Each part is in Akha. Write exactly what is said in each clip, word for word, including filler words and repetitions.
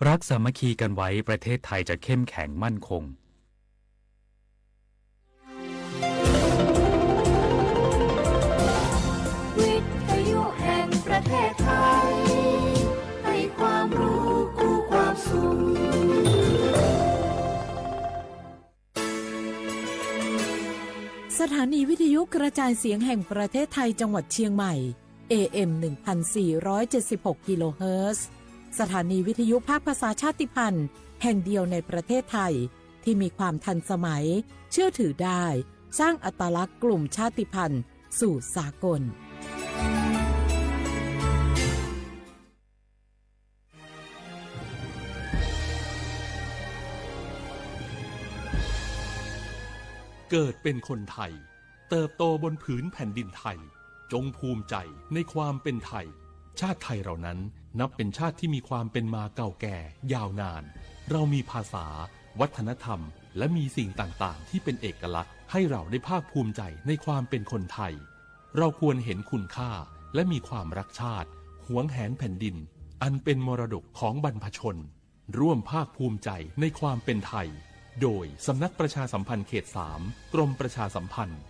รักสามัคคีกันไว้ ประเทศไทยจะเข้มแข็งมั่นคง วิทยุแห่งประเทศไทย ให้ความรู้คู่ความสุข สถานีวิทยุกระจายเสียงแห่งประเทศไทยจังหวัดเชียงใหม่ เอเอ็ม หนึ่งพันสี่ร้อยเจ็ดสิบหก กิโลเฮิรตซ์ สถานีวิทยุภาคภาษาชาติพันธุ์แห่งเดียวในประเทศไทย ที่มีความทันสมัย เชื่อถือได้ สร้างอัตลักษณ์กลุ่มชาติพันธุ์สู่สากล เกิดเป็นคนไทย เติบโตบนผืนแผ่นดินไทย จงภูมิใจในความเป็นไทย ชาติไทยเรานั้นนับเป็นชาติที่มีความเป็นมาเก่าแก่ยาวนาน เรามีภาษา วัฒนธรรม และมีสิ่งต่างๆ ที่เป็นเอกลักษณ์ ให้เราได้ภาคภูมิใจในความเป็นคนไทย เราควรเห็นคุณค่า และมีความรักชาติ หวงแหนแผ่นดิน อันเป็นมรดกของบรรพชน ร่วมภาคภูมิใจในความเป็นไทย โดยสำนักประชาสัมพันธ์เขตสาม กรมประชาสัมพันธ์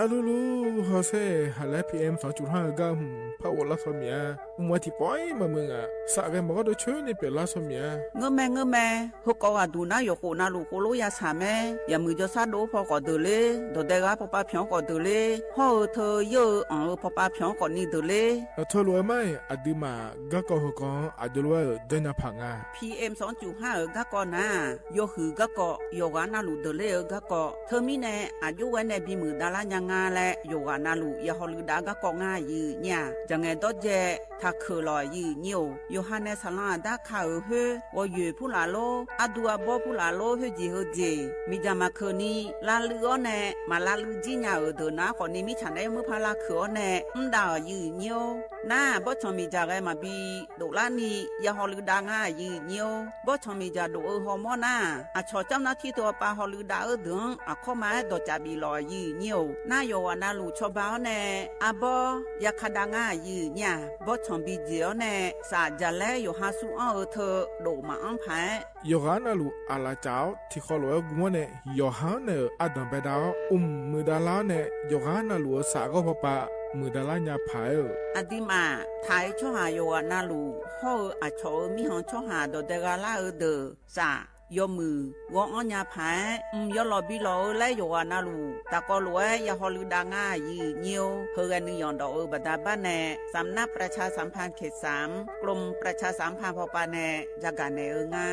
Arlulu hawsher haqlaer P M สองจุดห้า gar hmq par ghoflar saw miq-a. Mq-a tiqpawf-ir maqmuiq ngaq, saf ghae maqgawr deuq coer ni pyeuflar saw miq-a. Ngeurmae ngeurmae, heukawv ghaqduq nar yawqkhof navluf khof lof ya saq mae. Yaqmuiq jawrshar dov-eu paw khawf deuq ler, dawqdae ghaq pawpav pyanq-anr khawf deuq ler, hawr-eu teu yeur-eu anq-eu pawpav pyanq-anr khawf ni deuq ler. Aqteu lof-aer mar-iq, aqduimaf garkawv heukanq-anr aqjox lof-aer-euq janrnya paq nga. P M สองจุดห้า-euq garkawv nar-aq, yawhuiq garkawv, yawqghaq navluf deuq ler-eu garkawv. Teumirnae aqjox ghae nae bimuiq davlar nya nga laer yawqghaq navluf ya hawluiv dav garkawv ngar aqyuif nyir-aq, jaqngaeq dawrdzae taqkeuq lawq aqyuif nyir-or. Yawqha nae saqlanr aqdar ka-euq khoer, ghawqyoeq purlaf lor, ardu arbawr purlaf lor, khoerjeq heujeq miqdzaq maqkeuq ni, lavluiv-awr nae maq lavluiv jir nya-euq deuq nar khawf ni mirtsaq naeq-aer murpar lavkeuq-awr nae mr dav-euq aqyuif nyir-or. Nar-aq, bawrtsanq miqdzaq ghae maqbi doflar ni ya hawluiv dav ngar aqyuif nyir-or. Bawrtsanq miqdzaq dof-eu hawmawr nar-aq, aqcawq camr nar tir teu-awr pav hawluiv dav-eu deuq-anr aqkawr ma-aer dawqcav bif lawq aqyuif nyir-or. Nar yawqghaq navluf cawba-awr nae arbawr ya ka dav ngar aqyuif nyir-aq, bawrtsanq bijeq-awr nae saf jaqlaer yawqha sur anr-eu teu dof maqanr paq-aer, yawqghaq navluf aqlaf caf-awr tiqkhawv lof-aer gm-awr nae, yawqha-anr naeq-euq ardanq baedav-awr, mq muiqdav lar-awr nae, yawqghaq navluf-euq saf ghawr pawpav muiqdav lar nya paq-aer-euq. Aqduimaf taq-euq tsawrhaq yawqghaq navluf hawr-eu aqcawq-euq mirkhanq tsawrhaq dawqdae gha lar-eu deuq saf yawmuiq ghawr-anr nya paq-aer, mq yawlawq bi lawq-eu laer yawqghaq navluf taqkawv lof-aer ya hawluiv dav ngar aqyuif nyir-or. Heughae nuiyanq dawf-eu baqda bar nae สำนักประชาสัมพันธ์เขตสาม กรมประชาสัมพันธ์ pawpav nae jagaq naeq-eu nga.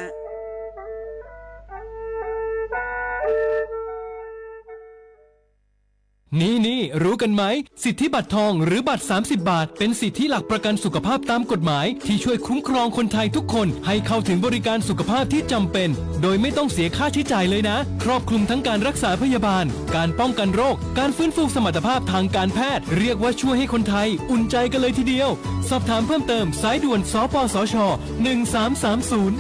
นี่ๆ รู้กันไหม สิทธิบัตรทองหรือบัตร สามสิบ บาท เป็นสิทธิหลักประกันสุขภาพตามกฎหมาย ที่ช่วยคุ้มครองคนไทยทุกคนให้เข้าถึงบริการสุขภาพที่จำเป็น โดยไม่ต้องเสียค่าใช้จ่ายเลยนะ ครอบคลุมทั้งการรักษาพยาบาล การป้องกันโรค การฟื้นฟูสมรรถภาพทางการแพทย์ เรียกว่าช่วยให้คนไทยอุ่นใจกันเลยทีเดียว สอบถามเพิ่มเติม สายด่วน สปสช หนึ่งสามสามศูนย์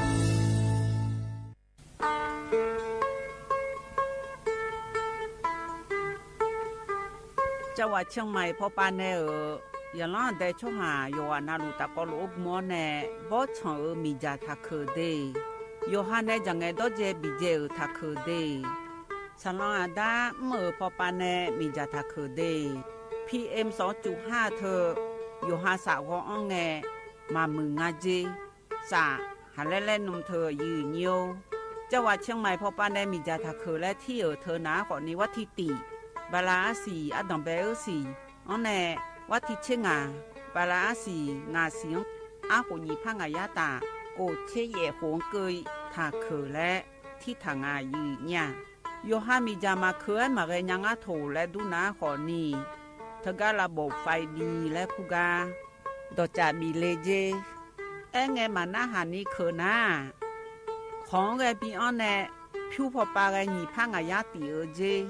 Cawqghaq เชียงใหม่ pawpav nae-euq, yaqlanr aqdae tsawrhaq yawqghaq navluf tafkawv lof-aer gm-awr nae, bawrtsanq-euq miqdzaq taqkeuq de. Yawqha nae jaqngaeq dawrdzae biqdzae-euq taqkeuq de. Saqlanr aqdar mr-euq pawpav nae miqdzaq taqkeuq de. P M สองจุดห้า teu, yawqha saf ghawr-anr ngae, maqmuiq nga jer. Saf, haqlaer laer nm teu aqyuif nyir-or. Cawqghaq เชียงใหม่ pawpav nae miqdzaq taqkeuq laer tir-euq teu nav-anr khawf ni war tir tif, bala arsiq ardanq bae-eu siq-anr nae, war tir tser ngaq, bala arsiq ngaq siq-anr, arkhof nyiq par ngaq yar taf, khof tser yaef khof-anr keuv-i taqkeuq laer tir taq nga aqyuif nyir-aq. Yawqha miqdzaq maqkeuv-aer maqghae nya ngar toq laer dur nav-anr khawf ni, teugar lavbof faiv bi laer kur gar, dawqcaf bif le jer. Aerngae maqnarhaq ni keuq nar-aq, kawq-anr ghae bi-anr nae, pyur pawpav ghae nyiq par ngaq yar tif-eu jer.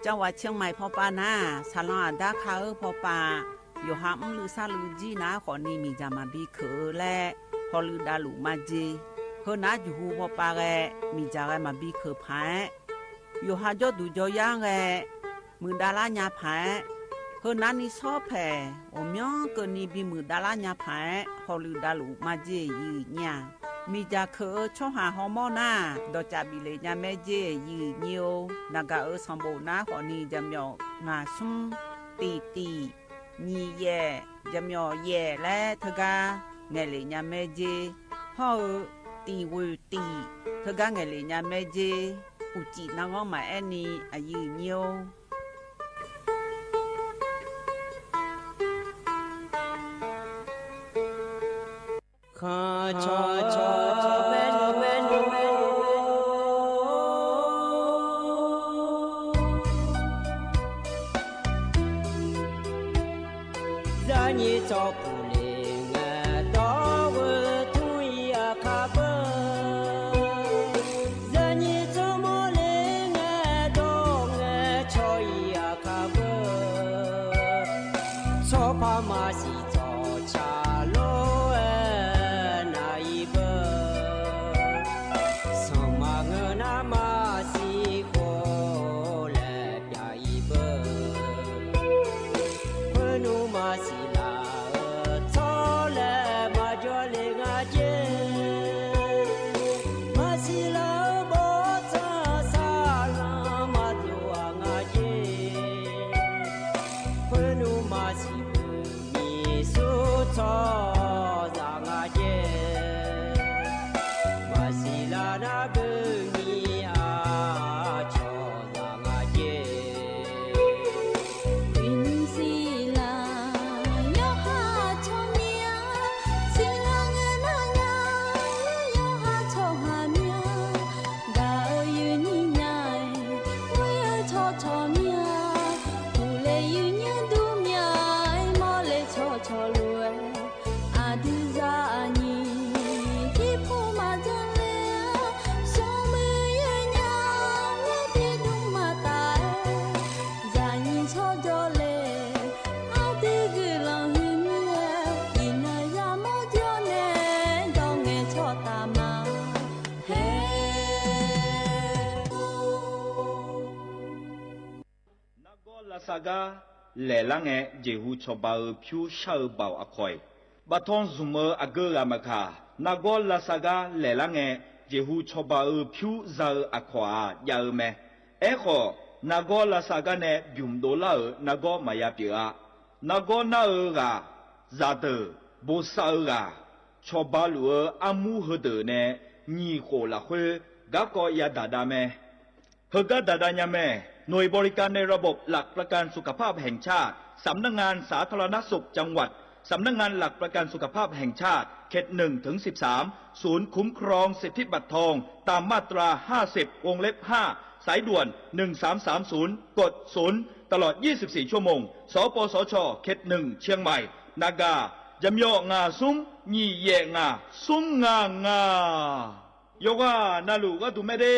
Cawqghaq เชียงใหม่ pawpav nar-aq, saqlanr aqdar ka-eu pawpav, yawqha mrluiv sarluiv jir nav-anr khawf ni miqdzaq maqbi keuq-eu laer, hawluiv davluf ma jer. Heunar jeqhu hawpav ghae, miqdzaq ghae maqbi keuq paq-aer, yawqha jawrduq jawryar ghae, muiqdav lar nya paq-aer, heunar ni shawr paeq ghawqmyanr keuvni bimuiq dav lar nya paq-aer, hawluiv davluf maqjeq yiq nyir-aq, miqdzaq keuq-eu tsawrhaq hawmawr nar, dawqcav bif lef nya maer jer yiq nyir-or. Naqgaq-euq sanqbof nar khawfni jaqmyawf ngaq smr, tiq tiq, nyiq yaef, jaqmyawf yaef laer teugar ngaeqlef nya maer jer. Hawr-eu tiq ghoeq tiq teugar ngaeqlef nya maer jer. Uqcif narghanr maqaer ni aqyuif nyir-or. Khanq cawq cawq maernmr maernmr, zaqnyiq tsawrpuq le ngae dawr-eu tmr-ir aqkaq beu, zaqnyiq tsawrmawr le ngae dawr ngae caw-ir aqkaq beu, tsawrpar maqsiq tsawrca lor-aer nar-ir beu, sanqma ngeur nar maqsiq khof laer pyav-ir beu, khoernmr maqsiq laf-eu tsawrlae maqjawr le nga jer, maqsiq laf-eu bawrtsanq saqlanq maqdov-aq nga jer, khoernmr maqsiq beumiq sur tsawrhaqzaq nga jer, maqsiq laf nar beumiq aqcawq zaq nga jer. Uiqnymr siqlar yawqha tsawrmyanr, siqlar ngae nar nya, yawqha tsawrhaq myanr, gaq-eu yuifnyir nya-aer, ghoer-eu tsawrcawq myanr, uqle yuifnyir dur myanr-aer, mawrle tsawrcawq lof-aer, aqdui zaqnyiq tiqpov maqjan le-a, smrmuiq yawnya, ghoer tiqdmr maqtaf-aer, zaqnyiq tsawrjawr le, aqdui guiqlanq huiq mir-aer, iqnan yamawr jawr nae, dawr ngae tsawrtaf ma. Haer. Nargawr lavsav gar laeqlar ngae, jeqhu cawba-eu pyur shar-eu baoq aqkawq-iq, baftanr zmq-eu aqgeu ghaq maqkaq, nargawr lavsav gar laeqlar ngae, jeqhu cawba-eu pyur za-eu aqkawq-aq jav-eu mae. Aerkhawf, nargawr lavsav gar nae bymq dovlar-euq nargawr maqya pyeuf-a. Nargawr nar-eu ghaq, zaqdeuq, bosav-eu ghaq, cawba luf-eu armur heudeuq nae nyiq khof lafkhoer garkawv yadaq dav mae. Heugar daq dav nya mae. หน่วยบริการในระบบหลักประกันสุขภาพแห่งชาติ สำนักงานสาธารณสุขจังหวัด สำนักงานหลักประกันสุขภาพแห่งชาติ เขต หนึ่ง ถึง สิบสาม ศูนย์คุ้มครองสิทธิบัตรทอง ตามมาตรา ห้าสิบ วงเล็บ ห้า สายด่วน หนึ่งสามสามศูนย์ กด ศูนย์ ตลอด ยี่สิบสี่ ชั่วโมง สปสช เขต หนึ่ง เชียงใหม่ Naga, jaqmyawf ngaq smr nyiq yaef ngaq smr ngaq ngaq. Yawqghaq navluf gharduq mae de.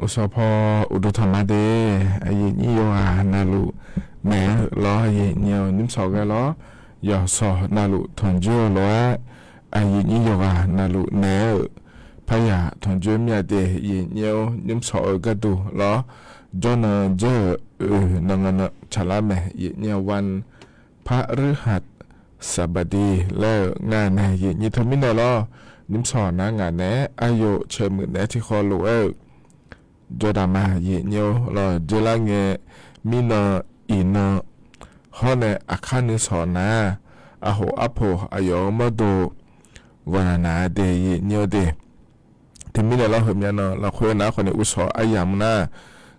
Uqsawq paw uqduq tanqma de, aqyuif nyir yawqghaq navluf naeq-eu lawr, aqyuif nyir-eu nymrsawq ghae lawr, yawqsawq navluf tanqjoer-eu lof-aer, aqyuif nyir yawqghaq navluf naeq-eu parya tanqjoer mir-a de, aqyuif nyir-eu nymrsawq-eu gharduq lawr, jawrnan dzeur-euq oeq nan nga nan tsaqlar mae, aqyuif nyir-eu wan parhaq saqbaqdi laer-eu nga nae, aqyuif nyir teumirnae lawr, nymrsawq nar ngaq naeq-aer aryov caemuiq naeq-aer tiqkhawv lof-aer-eu jawrdaq ma, aqyuif nyir-eu lawr, dzeurlar ngae mirnan iqnan hawr nae aqkar nuisawq nar, aqhof arpoq aqyawf-eu mawrdo ghawqnaq naq-a de, aqyuif nyir-eu de. Teumirnae lawr, heumyav nan lafkhoer nar khawfni uqsawq aryamq nar,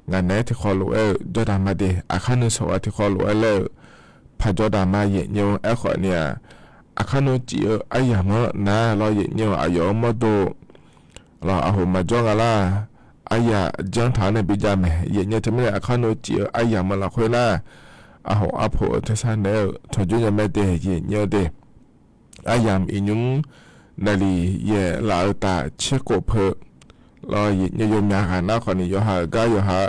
ngaq naeq-aer tiqkhawv lof-aer-eu jawrdaq ma de, aqkar nuisawq-a tiqkhawv lof-aer laer-eu paq jawrdaq ma, aqyuif nyir-eu. Aerkhawfni-aq, aqkar nuisawq cif-eu aryamq-anr nar lawr, aqyuif nyir-eu, aqyawf-eu mawrdo lawr, aqhof maqjawr nga lar, aryaq janr taq-awr nae bijav mae, aqyuif nyir-eu. Teumirnae aqkar nuisawq cif-eu aryamq-eu lafkhoer nar, aqhof arpoq-eu tersar naeq-aer-eu tanqjoer nya mae de, aqyuif nyir-eu de. Aryamq iqnymr naqliq yaeq laf-eu taf tserkhof peu lawr, aqyuif nyir-eu, yawmyaq ghaq nar khawfni yawqha-euq gar yawqha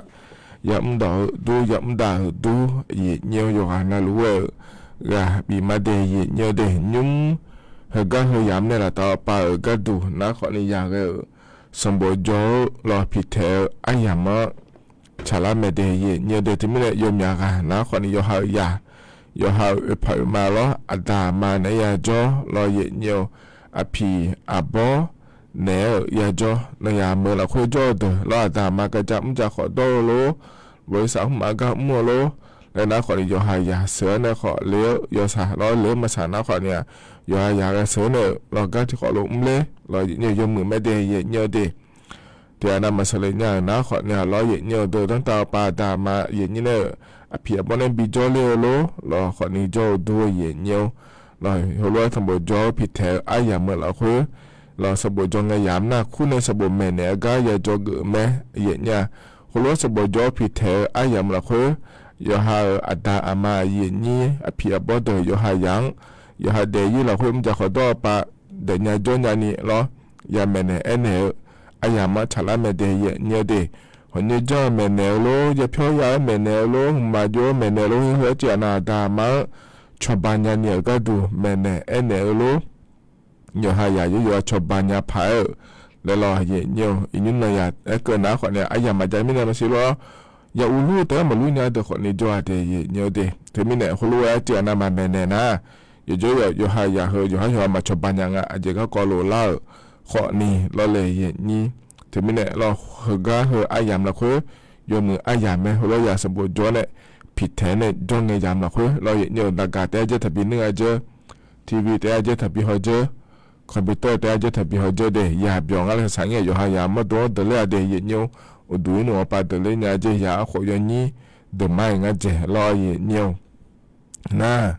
yamr dawq-eu dur, yamr dav-euq dur, aqyuif nyir-eu, yawqghaq navluf-aer-eu ghaq bif ma de, aqyuif nyir-eu de. Nymr heugar heu yamq nae laftav pav-euq gharduq nar khawfni yaghae-euq sanqbof jawr-eu lawr, piqtaeq-eu aryamq-anr tsaqlar mae de, aqyuif nyir-eu de. Teumirnae yawmyaq ghaq nar khawfni yawqha-euq yaq, yawqha-euq oeqpaq oeqma lawr, aqda aqma naeq-aer yajawr lawr, aqyuif nyir-eu, aqpiq aqbawr naeq-aer-euq yajawr, nawnyaf meuq lafkhoer jawr-eu deuq lawr, aqda aqma gaqja mr ja khawf dawr-eu lor, bawq-ir saf hmq maf gar mr-eu lor laer nar khawfni yawqha yaq sheuq-awr nae khawf le-eu yawshaq lawr, le-eu maqsaq nar khawfni-aq, yawqha yaq ghae sheuq-awr nae-euq lawr gar tiqkhawf lof mr ler lawr, aqyuif nyir-eu, yawmuiq mae de, aqyuif nyir-eu de. Tiqghaq nav maqsheuq le nya-euq nar khawfni-aq lawr, aqyuif nyir-eu, deuq danrtav pav aqda aqma aqyuif nyir nae-euq aqpiq aqbawr nae bi jawrler-eu lor lawr, khawfni jawr-eu dur-eu aqyuif nyir-eu lawr, heulof-aer sanqbof jawr-eu piqtaeq-eu aryamq-eu lafkhoer lawr, sanqbof jawr ngae yamq nar kur nae sanqbof maeqnaeq-eu gar yajawr geuf-eu mae, aqyuif nyir-a. Heulof-aer sanqbof jawr-eu piqtaeq-eu aryamq-eu lafkhoer, yawqha-euq aqda aqma aqyuif nyir aqpiq aqbawr deuq yawqha yaq-anr, yawqha daef-ir lafkhoer mr ja khawf dawr-eu pav daefnya jawrnya ni lawr, ya maeqnaeq aernaeq-eu aryamq-anr tsaqlar mae de, aqyuif nyir-eu de. Hawq nyir janr-eu maeqnaeq-eu lor, ya pyawr ya-aer maeqnaeq-eu lor, hmqmaq jov-aer maeqnaeq-eu lor, heu-aer tiqghaq nav aqda aqma-anr cawba nya ni-euq gharduq maeqnaeq aernaeq-eu lor, yawqha yaq yawr yawqha cawba nya paq-aer-euq laer lawr, aqyuif nyir-eu, iqnymr nan yaq aerkeuv nar khawfni aryamq maqjav mirnae maqsiq lor-awr, ya urlur-eu taef-aer maqlur nya deuq khawfni jawr-a de, aqyuif nyir-eu de. Teumirnae heulof-aer tiqghaq navmaqmaeq naeq nar, yawqjawr yawqha yaq heu yawqhar yawqha maqcawba nya nga, aqjeq garkawv lof lar-euq khawfni lawr le, aqyuif nyir. Teumirnae lawr, heugar heu aryamq lafkhoer yawmuiq aryamq mae, heulof-aer yaq sanqbof jawr nae piqtaeq nae jawr ngae yamq lafkhoer lawr, aqyuif nyir-eu, daqgaq taef-aer jaer taqbi nuir-a jeur, TV taef-aer jaer taqbi haw jeur, computer taef-aer jaer taqbi haw jeur de, yaq byawq ngar laer saq ngae yawqha yaq mawrdo-anr deuq ler-a de, aqyuif nyir-eu. Uqduq-ir nmq-anr pav deuq ler nya jeur, yaq arkhof yawnyir deuq mar-iq ngar dzaeq lawr, aqyuif nyir-eu. Nar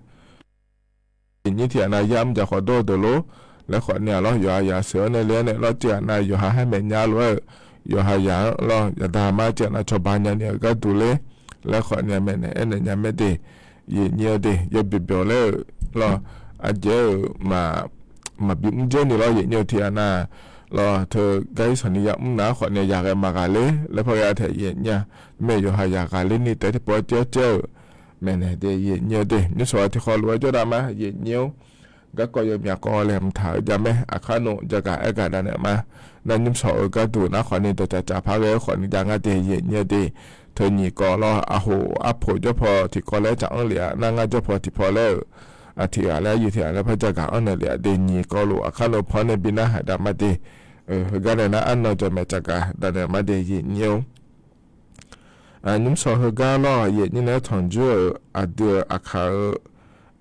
aqyuif nyir tiqghaq nav yar mr ja khawf dawr-eu deuq lor laer khawfni-aq lawr, yawqha yaq sheuq-awr nae le-aer nae lawr, tiqghaq nav yawqha haer maeq nya lof-aer-euq yawqha yaq-anr lawr, aqda aqma tiqghaq nav cawba nya ni-euq gharduq ler laer khawfni-aq maeqnaeq aernaeq nya mae de, aqyuif nyir-eu de. Yawbyawq byawq laer-euq lawr, aqjeq-euq maqbi mr jeur ni lawr, aqyuif nyir-eu, tiqghaq nav lawr teu gar-ir sanqni yamr nar khawfni yaq ghae maqghaq ler laer par ghae-a taef, aqyuif nyir-a. Mae yawqha yaq ghaq ler ni taef tiqpov-aer caer-aer-euq maeqnaeq de, aqyuif nyir-eu de. Nymrsawq-a tiqkhawv lof-aer jawrdaq ma, aqyuif nyir-eu. Garkawv yawmyaq kawv laeqhmq taq-eu jav mae, aqkar nmr jagaq aergaq daq naeq ma. Nar nymrsawq-eu gharduq nar khawfni dawqtsaf tsaf par ghae-eu khawfni jav ngar de, aqyuif nyir-eu de. Teu nyiq kawv lawr, aqhof arpoq jawr paw tiqkawv laer tsaf anr lef-a, nar ngar jawr paw tiqpaw laer-euq, aqtiq ghaq laer aqyuif tiq ghaq laer par jagaq anr naeq lef-a de, nyiq kawv lof aqkar nmr paw nae bi narhaq daq ma de. Heugar nae nar arnan jawqmaeq tsafgaq daq naeq ma de, aqyuif nyir-eu. Nymrsawq heugar lawr, aqyuif nyir nae-aer tanqjoer-euq aqdui-euq aqkaq-eu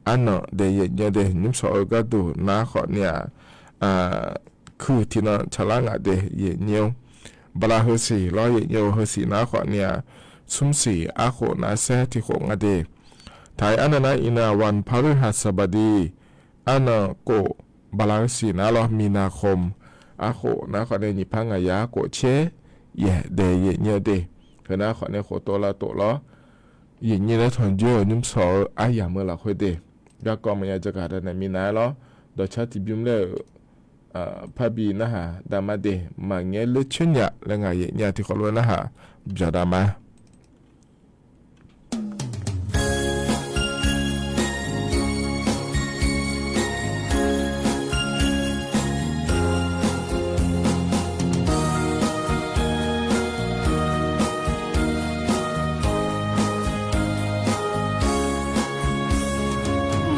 arnan de, aqyuif nyir-eu de. Nymrsawq-eu gharduq nar khawfni-aq, kuiq tiqnan tsaqlar ngaq de, aqyuif nyir-eu. Bala heusiq lawr, aqyuif nyir-eu, heusiq nar khawfni-aq, smrsiq arkhof nar saer tiqkhof nga de. Taq-aer arnan nar iqnan aqwan parhaq saqbaqdi arnan khof, bala heusiq nar lawr, minakhom arkhof nar khawfni nyiq par ngaq yar khof caer yaef de, aqyuif nyir-eu de. Heu nar khawfni khof tov lav tov lawr, aqyuif nyir nae-aer tanqjoer-euq nymrsawq-eu aryamq-eu lafkhoer de. Garkawv maqya jagaq daq naeq minav-aer lawr, dawqcar tiqbymr laer-euq parbi narhaq daqma de, maqngaer ler coer nya laer ngaq yaef nya tiqkhawf lof-aer narhaq byaqdaq ma.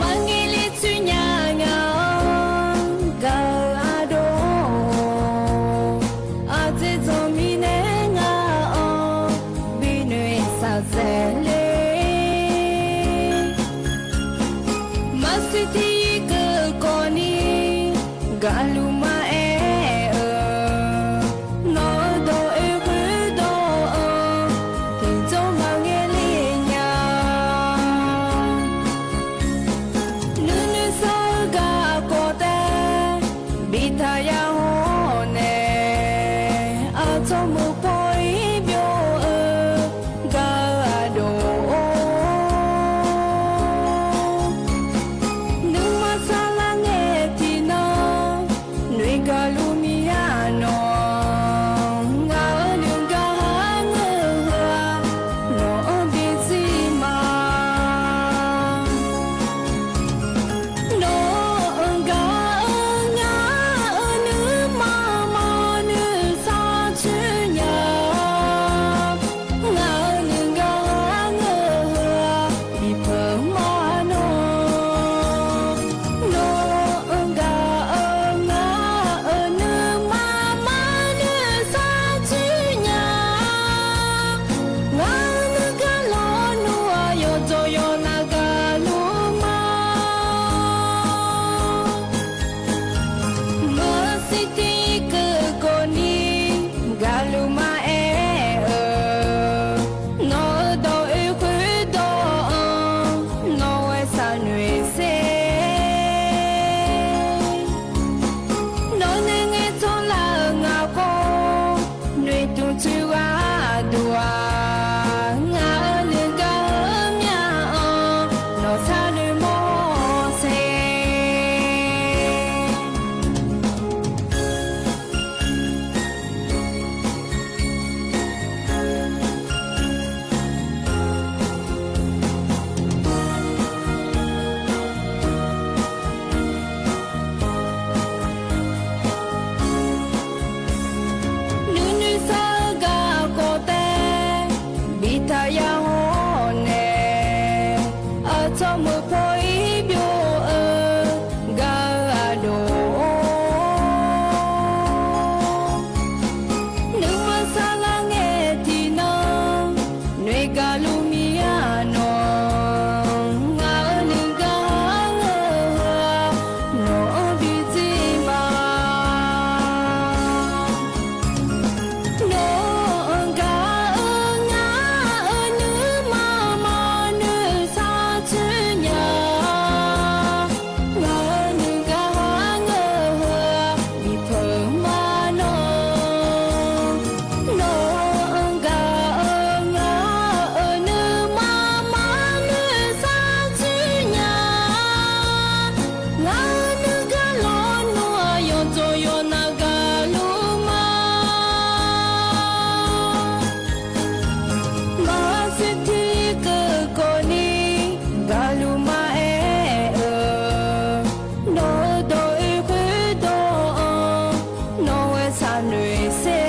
Maqngaer ler coer nya ngaq-anr gaq-eu ardov, aqdzer dzanq mirnae ngaq-anr binoeq saqdzaeq le. Maqsiq tiq keuv kawvni gaqluf maqaer-eu, nawq-eu dawq oe khoerdawq-anr tiqjawr maqngaer ler nya. Nuinoeq sar-eu garkawv taef biftaq ya hawr nae, aqcawq meuq paw-ir byov-eu gaq-eu ardov-or, nuima saqlar ngae tiqnan noeqgaq luf mir-a nawq, ngaq-euq nuigar ngeur-eu heu-aq, nawq-anr bi tser ma. Nawq-anr gaq-eu ngaq-euq nuima maqnoeq sar coer nya. Ngaq-euq nuigar ngeur-eu heu-aq, bi peuq ma nawq. Nawq-anr gaq-eu ngaq-euq nuima maqnoeq sar coer nya. Ngaq-euq nuigar lawnmr-aq, yawqjawq yawqnav gaqluf ma. Maqsiq tiq keuv kawvni gaqluf maqaer-eu, nawq-eu dawq oe khoerdawq-anr nawq ghae saqnoeq sher. Nawq nae ngaeqcawq lar-euq ngaq khawf, noeqtmq tsoeq ghaq duq-aq, ngaq-euq nuigar-eu myav-anr nawq sharnoeq mawr sher. Nuinoeq sar-eu garkawv taef biftaq ya hawr nae, aqcawq meuq paw-ir byov-eu gaq-eu ardov-or, nuima saqlar ngae tiqnan noeqgaq luf mir-a nawq, ngaq-euq nuigar ngeur-eu heu-aq, nawq-anr bi tser ma. Nawq-anr gaq-eu ngaq-euq nuima maqnoeq sar coer nya. Ngaq-euq nuigar ngeur-eu heu-aq, bi peuq ma nawq. Nawq-anr gaq-eu ngaq-euq nuima maqnoeq sar coer nya. Ngaq-euq nuigar lawnmr-aq, yawqjawq yawqnav gaqluf ma. Maqsiq tiq keuv kawvni gaqluf maqaer-eu, nawq-eu dawq oe khoerdawq-anr nawq ghae saqnoeq sher.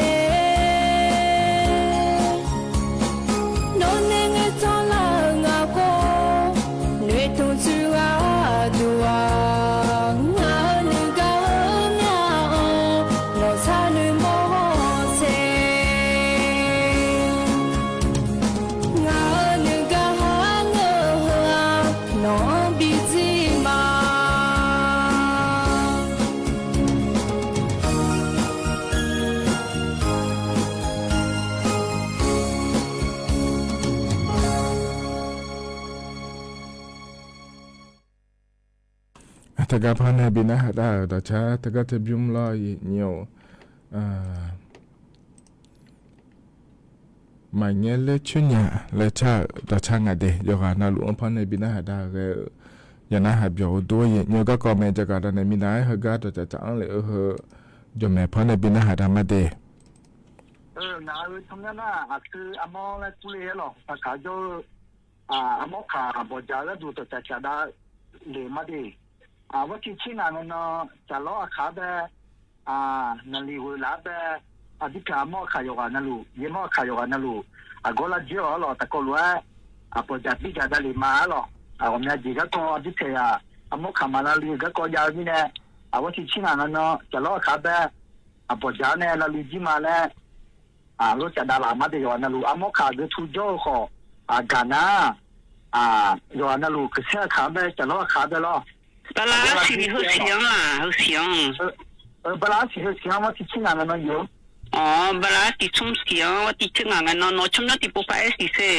Nawq nae ngaeqcawq lar-euq ngaq khawf, noeqtmq tsoeq ghaq duq-aq, ngaq-euq nuigar-eu myav-anr nawq sharnoeq mawr sher. Ngaq-euq nuigar ngeur-eu heu-aq, nawq-anr bi tser ma. Taqgar par nae bi narhaq dar-euq dawqcar taqgar taqbymr lawr nyiq-or, maqngaer ler coer nya laer car-euq dawqcar ngaq de, yawqghaq navluf-anr par nae bi narhaq dar-eu ghae-eu ya narhaq byawq-eu dur-aer yaeqnymr-eu garkawv mae. Jaqgaq dawqnaeq minav-aer heugar dawqtsaf tsaf-anr lef-eu heu jawqmaeq paw nae bi narhaq da ma de. Ngaq-euq tsawrmyanr nar, aqsur armawr laer kurle-aer lawq, saqkaq jawr-eu armawr kaq bawqdzaq-eu gharduq dawqtsaf tsaf dav lef ma de. Aqbawr tiq tser ngaq ngae nan, Caqlawr aqkaq-anr bae, naqliq ghoeqlaf-anr bae, aqdirpyaq armawr aqkaq yawqghaq navluf, yaermawr aqkaq yawqghaq navluf, aqgawr lar dzoer-awq-ar lawq, taqkawv lof-aer, aqbawqdzaq birdzaq dav lef ma-ar lawq. Ghawqmya jeq garkawv aqdirpyaq yaq, armawr kaq maq lavluiv-eu garkawv jav-eu mirnae, aqbawr tiq tser ngaq ngae nan, Caqlawr aqkaq-anr bae, aqbawqdzaq-anr nae lavluiv jir ma laer, lof tsaf dav laf ma de. Yawqghaq navluf armawr kaq aqgeu tu jawr-eu khawf, aqgaq nar, yawqghaq navluf keusaer aqkaq-anr bae, Caqlawr aqkaq-anr bae lawr. Bala arsiq heusiq-anr-aq, heusiq-anr. Bala arsiq heusiq-anr, armawr tiq tser ngaq ngae nan yawq. Awq, bala arsiq tsmr siq-anr, armawr tiq tser ngaq ngae nan nawq tsawrmyanr tiqpov paq-aer siqse.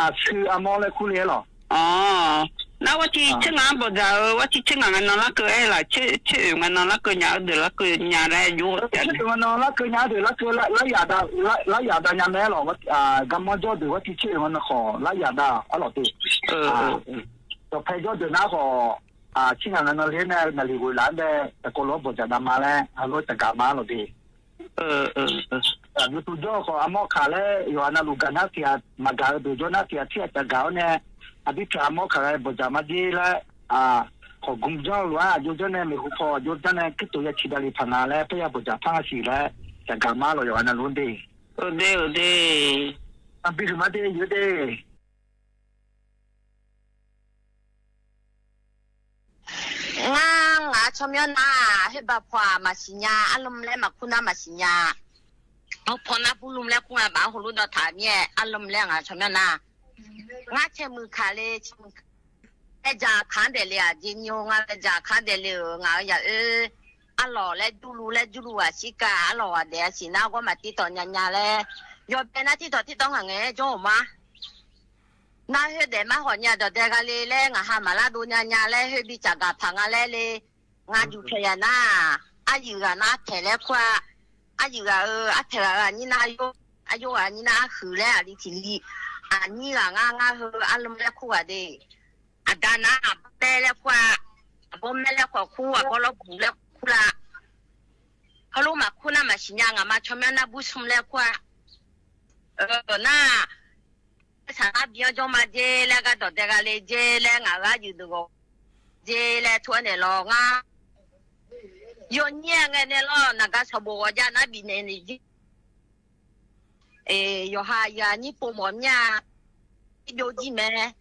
Aqsur armawr laer kurle-aer lawq. Awq, nar armawr tiq tser ngaq-anr bawqdzaq-eu, armawr tiq tser ngaq ngae nan larkeuv-aer laf, tser oeq ngae nan larkeuv nya-eu deuq larkeuv nya laer yur-awr, tser oeq ngae nan larkeuv nya-eu deuq larkeuv, laryaq dav nya mae-aer lawq. Garmanr jawr deuq armawr tiq tser oeq ngae nan khawf laryaq dav-ar lawq de. Dawqpae jawr deuq nar khawf, tser ngaq ngae nan le-aer nae naqliq ghoeqlaf-anr bae, taqkawv lof-aer bawqdzaq dav ma laer heulof-aer tsafgaq ma-ar lawq de. Aqgeu tu jawr-eu khawf, armawr kaq laer yawqghaq navluf gaq nar tiq ghaq maqgaq-eu deuq jawr nar tiq ghaq tser ghaq tsafgaq-awr nae, aqdirpyaq armawr kaq ghae bawqdzaq ma jer laer, khawqgmr janr-eu lof-aer aqjox janr nae maeqhu paw aqjox janr nae kirtof ya ciq davle paq nga laer paer ya bawqdzaq par nga siq laer tsafgaq ma-ar lawq, yawqghaq navluf-anr de. Aqde, aqde. Aqbi huiq ma de, yawq de. Ngar ngaq tsawrmyanr nar, khoerbav paw-aq maqsiq nya, arlmr laer maqkur nar maqsiq nya. Awr paw nar burlmr laer kur nga baf-anr heulof dawqtaq mir-aer arlmr laer ngaq tsawrmyanr nar. Ngar caermuiq kaq le, caermuiq kaq laer dzaq kaq-anr daefle-aq jeq nyo nga laer dzaq kaq-anr daefle-euq ngaq-euq yaq oer. Arlawq laer jurluf laer jurluf ghaq shirkav arlawq ghaq daef-a siq nar ghawr maq tirtawq nya nya laer. Yawbae nar tirtawq tirtawq ngaq ngaeq-aer jawr-euq ma. Nar khoer daef mar khawf nya dawqdae gha le laer ngaq ha maqlar dov nya nya laer khoer bi tsafgaq paq nga laer le. Ngar juq paeq yaq nar-aq, aryuif ghaq nar arpaeq laer kur-a. Aryuif ghaq-euq arpaeq ghaq-euq aqnyir nar aryor, aryor ghaq aqnyir nar arhuiq laer aqli tiq li. Aqnyir ghaq ngar ngar heu arlmr laer kur ghaq de. Aqda nar aqbawr maer laer kur-a. Aqbawr maer laer khawf kur, aqbawr lawrbuq laer kur la. Heulof maqkur nar maqsiq nya, ngaqma tsawrmyanr nar bursmr laer kur-a. Nar-aq, saqnar bi-anr jawr ma jer laer, gardawq dae gha le jer laer, ngaq-euq aryuif deuq ghawq jer laer tov-aer naeq lawq ngar. Yawnyir-a ngae nae lawr, naqgar sanqbof ghawqjav nar bifnaeq naeq jer. Yawqha yaq nyir pov mawf mir-a. Irbyov jir mae.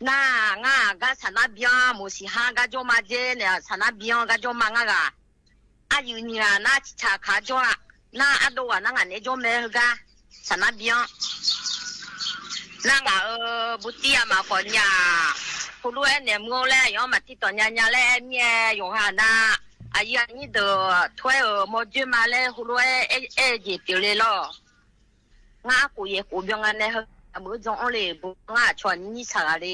Nar-aq, ngar-aq gar saqnar bi-anr moqsiq har gar jawr ma jer naeq-aq, saqnar bi-anr gar jawr ma ngar ghaq. Aryuif nyiq ghaq nar ciqcaq kaq jawr-a. Nar ardov ghaq nar ngaq naeq-aer jawr mae heugar. Saqnar bi-anr. Nar ngaq-euq butir aqmaf khawf nya-aq, heulof-aer naeq mur-awr laer aqyawf-anr maq tirtawq nya nya laer aer mir-aer yawqha nar, aqyuif aqnyir deuq tov-aer-euq mawrjoer ma laer heulof-aer aer-eu jeq pyeufle lawr. Ngar arkhof yaeq khof byan nga nae heu aqmeuq-eu jan-anr le bo ngar aqcawq aqnyir nyir saq ghaq le.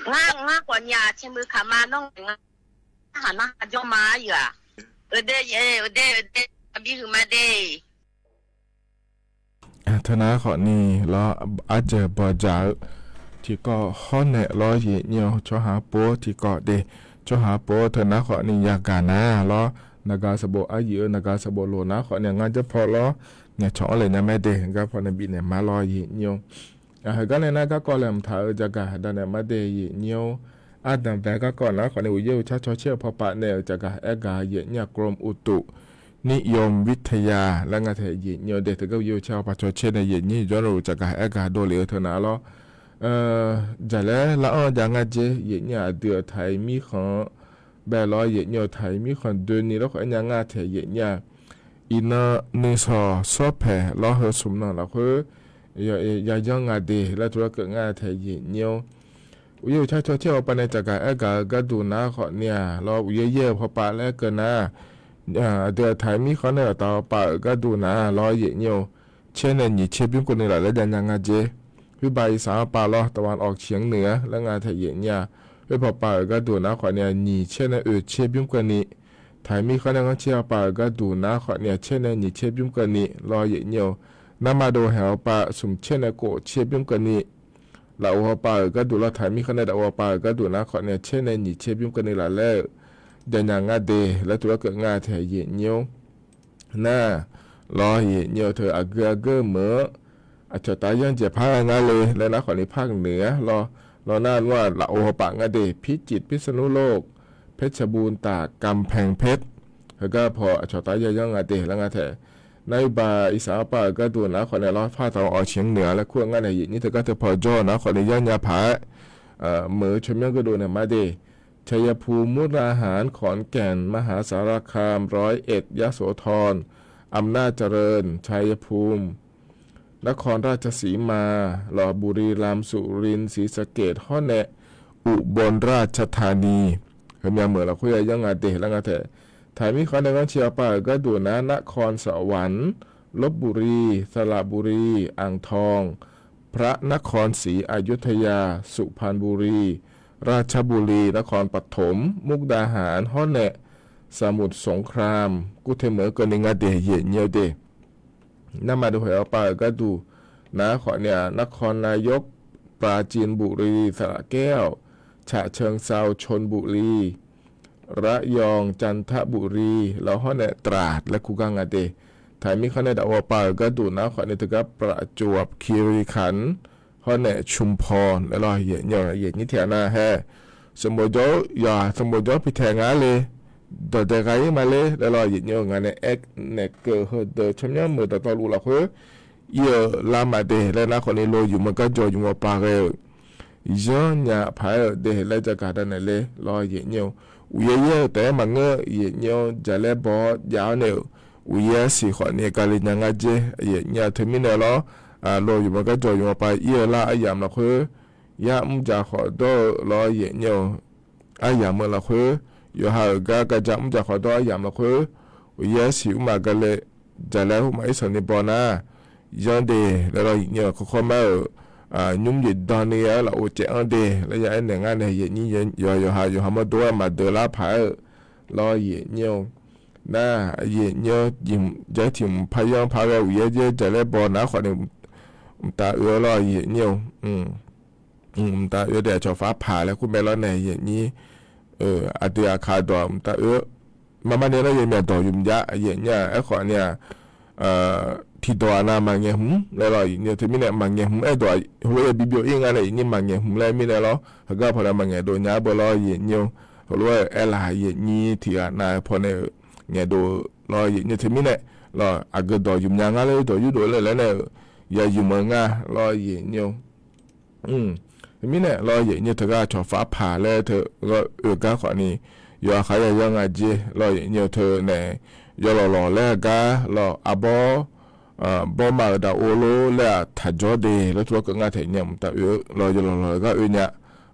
Ngar, ngar khawf nya caermeu kaq ma nawr ngaeq nga. Narhaq narhaq jawr ma aryuif-aq. Euq de, euq de, euq de, aqbi huiq ma de. Teunar khawfni lawr, arjeuq bawqdzaq-eu tiqkawv hawr naeq lawr, yaeq nyir-eu tsawrhaq pov tiqkawv de. Tsawrhaq pov teunar khawfni yagaq nar lawr, naqgaq sanqbof aryuif-eu naqgaq sanqbof loq nar khawfni ngar jarpaw lawr, ngaeqcawq-anr le nya mae de, garpaw nae bifnaeq ma lawr, yaeq nyir-eu. Heugar nae nar garkawv laeqhmq taq-eu jagaq danaeq ma de, yaeq nyir-eu. Ardanqbae garkawv nar khawfni uqyaer uqcar cawcaer-eu pawpav nae-euq jagaq aergaq yaeq nyir-aq, กรมอุตุนิยมวิทยา laer nga taeq yaeq nyir-eu de. Teugar uqyaer uqcar pawpav cawcaer nae yaeq nyir jawrluf jagaq aergaq dovlef-eu teunar lawr. Jaqlaer lar-anr jav nga jer, yaeq nyir-aq, aqdui-euq taq-iq mirkhanq-anr bae lawr, yaeq nyir-eu taq-iq mirkhanq doeni lawrkhawf aernya nga taeq yaeq nyir-aq, iqnan nuisawq sawrpaeq lawr heu smq nan lafkhoer yayanr nga de laer tov larkeuv nga taeq yaeq nyir-eu. Uqyaer uqcar cawcaer-eu pawpav nae jagaq aergaq-eu gharduq nar khawfni-aq lawr, uqyaer yaer-eu pawpav laer keuv nar, aqdui-euq taq-iq mirkhanq nae-euq taq pawpav-euq gharduq nar lawr, yaeq nyir-eu. Caer nae nyiq caer bymr keuvni laf laer jav nya nga jer. Khoerbav iqsaq-anr pav lawr, ตะวันออกเฉียงเหนือ laer nga taeq yaeq nyir-aq, khoer pawpav-euq gharduq nar khawfni-aq, nyiq caer nae oeq caer bymr keuvni, taq-iq mirkhanq nae nganr caer pawpav-euq gharduq nar khawfni-aq, caer nae nyiq caer bymr keuvni lawr, yaeq nyir-eu. Narma dov haeq-eu pawpav smq caer nae kof caer bymr keuvni lafov hawpav-euq gharduq lawr, taqmir khanr nae lafov hawpav-euq gharduq nar khawf nae tser nae nyiq tser bymr keuvni laf laer-euq janya nga de laer tov-aer keuv nga tae yaeq nyir-or. Nar, lawr yaeq nyir-eu teu aqgeu aqgeu meuq-anr aqcawq taf yanr jaeq par ghae ngar le laer nar khawf ni par noeq-ar lawr. Lawr nar nmr-aq lafov hawpav nga de, พิจิตร พิษณุโลก เพชรบูรณ์ ตาก กำแพงเพชร heugar paw aqcawq taf ya yanr nga de laer nga tae. Nar iqbaq iqsaq hawpav-euq gharduq nar khawf nae lawr, ภาคตะวันออกเฉียงเหนือ laer kur-eu ngar nae yaeq nyir teugar teu paw jawr-eu nar khawf ni yanr nya paq-aer meuq-eu tsawrmyanr geurdov naeq ma de. ชัยภูมิ มุกดาหาร ขอนแก่น มหาสารคาม ร้อยเอ็ด ยโสธร อำนาจเจริญ ชัยภูมิ นครราชสีมา ลพบุรีรัมย์ สุรินทร์ ศรีสะเกษ hawr nae อุบลราชธานี heumyav meuq lafkhoer ya yanr nga de laer nga tae. Taqmir khanr nae ghanrcae hawpav-euq gharduq nar นครสวรรค์ ลพบุรี สระบุรี อ่างทอง พระนครศรีอยุธยา สุพรรณบุรี ราชบุรี นครปฐม มุกดาหาร hawr nae สมุทรสงคราม kur te meuq-anr keuvni nga de yaeq nyir-eu de. Narma dov haeq hawpav-euq gharduq nar khawf nae-aq นครนายก ปราจีนบุรี สระแก้ว ฉะเชิงเทรา ชลบุรี ระยอง จันทบุรี lawr hawr nae ตราด laer kur gar nga de. Taqmir khanr nae lafov hawpav-euq gharduq nar khawf nae teugar ประจวบคีรีขันธ์ hawr nae ชุมพร laer lawr yaeq nyir-eu yaeq nyir tiq ghaq nar hae. Sanqbof jawr-eu yawqha sanqbof jawr pi taeq nga le, dawqdae gha-ir ma le laer lawr yaeq nyir-eu nga nae aer naeq keuv heudeuq tsawrmyanr meuq dawqtawvluf lafkhoer ir-eu lar ma de laer nar khawf ni lo yumq-eu gar jawr yumq-eu pav ghae-euq yanr nya paq-aer-euq de laer jagaq dav naeq le lawr yaeq nyir-eu. Uqyaer yaer-eu taef-aer maqngeur yaeq nyir-eu, jaqlaer baw-awr jav-awr nae-euq uqyaer siq khawf ni gale nya ngar jer yaeq nyir-a. Teumirnae lawr, lo yumq-eu gar jawr yumq-eu pav ir-eu lar aryamq lafkhoer yar mr jaq khawf dawr-eu lawr yaeq nyir-eu. Aryamq-eu lafkhoer yawqha-euq gar gaqja mr jaq khawf dawr aryamq lafkhoer uqyaer siq mrma gale jaqlaer mrma irsanq ni baw nar yanr de laer lawr yaeq nyir-eu. Kawrkawr mar-euq nymr jeq dan ni-aer lafov caev-anr de laer ya aernaeq ngar nae yaeq nyir yawqha yawqha mawrdo-aer maqdeuq lar paq-aer-eu lawr yaeq nyir-eu. Nar yaeq nyir-eu, jaer tiq mq par yanr par ghae uqyaer jaer jaqlaer baw nar khawf ni mqtav oe-eu lawr yaeq nyir-eu. Mqtav oe daef cawq far paq laer kur mae lawr nae yaeq nyir. Aqdui aqkaq dawq mqtav oe-eu marmar ni lawr yaeq myaq dawq yumq jav yaeq nyir-a. Aerkhawf ni-aq, tiqdawq-aq nav maqngaeq hmq laer lawr yaeq nyir-eu. Teumirnae maqngaeq hmq aerdawq heulof-aer yabi byov-ir nga nae yaeq nyir maqngaeq hmq laer mirnae lawr, heugar pawnae maqngaeq dov nya-aer beu lawr yaeq nyir-eu. Heulof-aer aerlaf yaeq nyir tiq ghaq nav-eu pawnae-euq ngaeqdov-eu lawr yaeq nyir-eu. Teumirnae lawr aqgeu dawq yumq nya ngar laer dawq yurdov laer laer nae-euq ya yumq-eu nga lawr yaeq nyir-eu. Mirnae lawr yaeq nyir-eu teugar cawq far paq laer teu oe gar khawf ni yawqha khaq ya yanr nga jer lawr yaeq nyir-eu. Teunae yawlawq lawq laer gar lawr arbawr bawrma-euq daq or lor laer-aq taqjawr de laer tov-aer keuv ngar taef nyir-a. Mqtav oe-eu lawr yawlawq lawq gar oe nya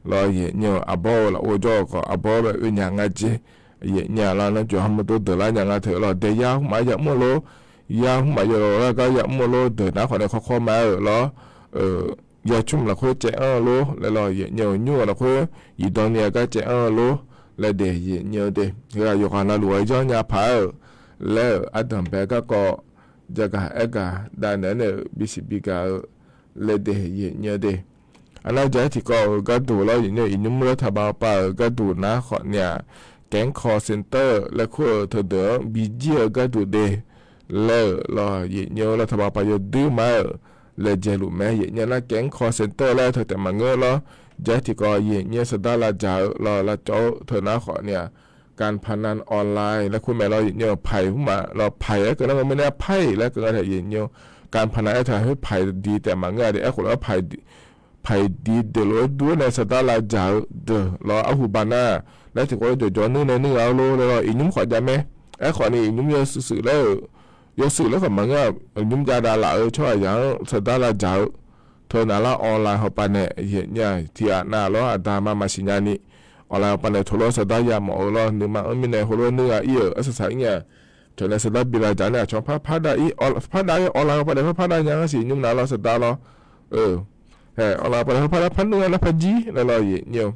lawr yaeq nyir-eu. Arbawr-eu lafov jawr-eu khawf arbawr bae oe nya nga jer yaeq nyir-a. Lar nar jawq ha mawrdo deuq lar nya nga teu lawr dae yar hmq maf-aer ya mr-eu lor, yar hmq maf yawlawq lar gar ya mr-eu lor deuq nar khawf nae kawrkawr mar-euq lawr ya cmr lafkhoer caev anr-eu lor laer lawr yaeq nyir-eu. Nymr-euq lafkhoer iqdan ni-a gar caev anr-eu lor laer daef yaeq nyir-eu de. Heu-aq yawqghaq navluf-aer yanr nya paq-aer-euq laer-euq ardanq bae garkawv jagaq aergaq dav naeq-aer nae-euq bisiq bigaq-eu laer daef yaeq nyir-eu de. Arnar jaq-aer tiqkawv-euq gharduq lawr yaeq nyir-eu, iqnymr lar taqbav pav-euq gharduq nar khawf ni-aq, แก๊ง call center laer kur-eu teudeuq-anr bijir-eu gharduq de laer-euq lawr yaeq nyir-eu. Lar taqbav pav yawduir ma-euq laejae luf mae yaeq nyir-a. Nar แก๊ง call center laer teu taef maqngeur lawr, jaq-aer tiqkawv yaeq nyir-eu saqdar lavdzaq-eu lawr lavcawv-eu teu nar khawf ni-aq, การพนันออนไลน์ laer kur mae lawr yaeq nyir-eu. Paiq hmq maf lawr paiq-aer keuv nar ngeur mirnae paiq laer keuv nga taef yaeq nyir-eu. การพนัน aer teu-aq khoer paiq diq taef maqngeur-a de. Aerkhof lawr paiq diq deuq lof-aer dur-aer nae saqdar lavdzaq-eu deuq lawr arhu bav nar laer tiqkawv-aer jawqjawq nuir nae nuir ghaq-eu lor laer lawr iqnymr khawf jav mae. Aerkhawf ni iqnymr yawshuif shuif laer-euq yawshuif laer khawf maqngeur-a. Iqnymr jav dav laf-eu tsawrhaq yaq-anr saqdar lavdzaq-eu teu naq lar online hawpav nae yaeq nyir-a. Tiqghaq nav lawr aqda ma maqsiq nyani online hawpav nae tov lawr saqdar yamawf-eu lawr nuima-anr mirnae heulof-aer nuir ghaq ir-euq arsaq saq ir nya. Cawq nae saqdar bi lavdzaq nae aqcawq par par dav-ir, par dav-ir online hawpav nae par par dav nya-anr siq nymr nav lawr saqdar lawr. Online hawpav nae par par dav par nuir ghaq nar par jir laer lawr yaeq nyir-eu.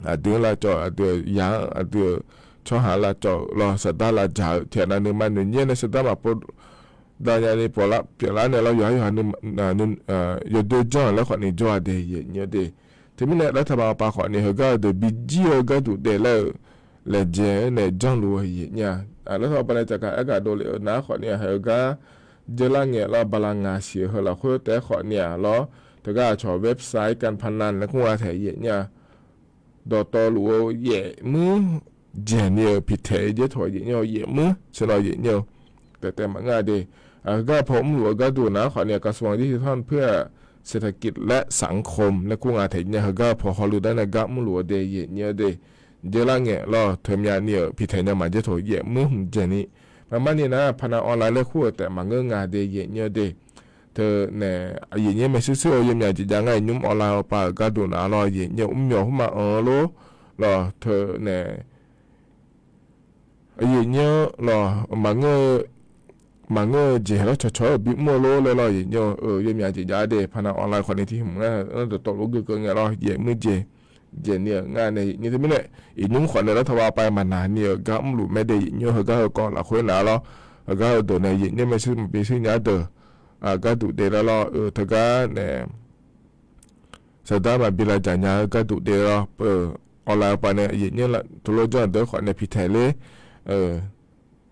Aqdui-anr lavcawv aqdui-euq yaq-anr aqdui-euq tsawrhaq lavcawv-euq lawr saqdar lavdzaq-eu tiqghaq nav nuima noeq nyaer nae saqdar maqpov dawq nyani pyeuflar naeq lawr, yawqha yawqha yawdoer janr-euq laer khawfni jawr-a de, yaeqnyir-eu de. Teumirnae laer taqbaq maqpav khawfni heugar-eu deuq bijir-eu gharduq daef laer-euq laejae-aer nae janrluf-eu yaeqnyir-a. Laer taqbaq nae tsaqkaq aergaq dovle-eu nar khawfni-aq, heugar jeurlar ngaeq lawr, bala ngaq siq-eu heu lafkhoer taef-aer khawfni-aq lawr, teugar aqcawq website การพนัน laer kur nga taeq yaeqnyir-a. Dawqtawvluf-eu yaef muir jaeqni-euq piqtaeq jaer taq yaeqnyir-eu, yaef muir tsenav yaeqnyir-eu taef taef maqngeur-a de. Heugar paw mrluf-eu gharduq nar khawfni-aq, กระทรวงยุติธรรม เพื่อเศรษฐกิจและสังคม laer kur nga taeq nya, heugar paw hawluf dar nae gar mrluf-eu de, yaeqnyir-eu de. Jeurlar ngaeq lawr, teumyavni-euq piqtaeq nya maqjaer taq yaef muir hmq jaeqni. Maqmarni nar พนันออนไลน์ laer kur-euq taef maqngeur nga de, yaeqnyir-eu de. Teunae yaeqnyir maershuir shuir-eu yawmyaq jeq jav ngar iqnymr online awqpav-euq gharduq naq lawr, yaeqnyir-eu mrmyawq hmqma anq-eu lor lawr, teunae yaeqnyir-eu lawr, maqngeur-eu, maqngeur-eu jeq lawr cawqcawq-aer bimr-eu lor laer lawr, yaeqnyir-eu yawmyaq jeq jav de, พนันออนไลน์ khawfni tiq hmq ngar dawqtawvluf geuf keuv ngae lawr, yaef muir jaeq, jaeqni-euq ngar nae yaeqnyir. Teumirnae iqnymr khawfni laer taqbaq pav maqnaq ni-euq gar mrluf mae de, yaeqnyir-eu heugar heu kawv lafkhoer naq lawr, heugar heu deuq nae yaeqnyir maershuir maqbi shuir nya deuq gharduq daef laer lawr, teugar nae saqdar maqbi lavdzaq nya-eu gharduq daef lawr, online awqpav nae yaeqnyir tuvlof janr-eu deuq khawfni piqtaeq ler.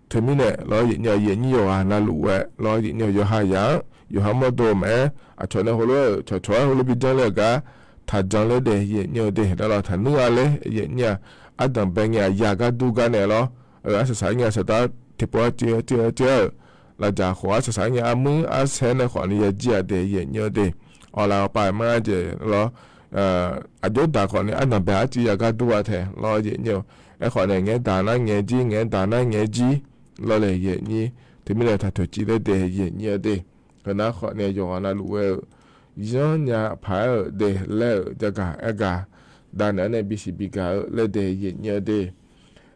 Teumirnae lawr yaeqnyir-eu, yaeqnyir yawqghaq navluf-aer lawr, yaeqnyir-eu yawqha yaq-anr yawqha mawrdo maqaer, aqcawq nae heulof-aer cawqcawq-aer heulof bi janr ler-eu gar taqjan ler daef yaeqnyir-eu de. Laer lawr taqnuir-a ler yaeqnyir-a. Ardanq bae ngae-aq yaq gar dur gar nae lawr, arsaq saq ngae-aq saqdar tiqpov-aer cuiv-aer cuiv-aer cuiv-aer-euq lavdzaq khof arsaq saq ngae armuir arsaer nae khawfni yajir-a de, yaeqnyir-eu de. Awqlaf awqpav maqnga jeq lawr, aqjox daq khawfni ardanq bae arcuiv yaq gar dur-a taeq lawr, yaeqnyir-eu. Aerkhawf nae ngaeq-aer daq nar ngaeq-aer jir, ngaeq-aer daq nar ngaeq-aer jir lawr le, yaeqnyir. Teumirnae taqtoeq civ laer daef yaeqnyir-eu de. Heunar khawfni yawqghaq navluf-aer-euq yanrnya paq-aer-euq de laer-euq jagaq aergaq danaeq-anr nae bisiq bigaq-eu laer daef yaeqnyir-eu de.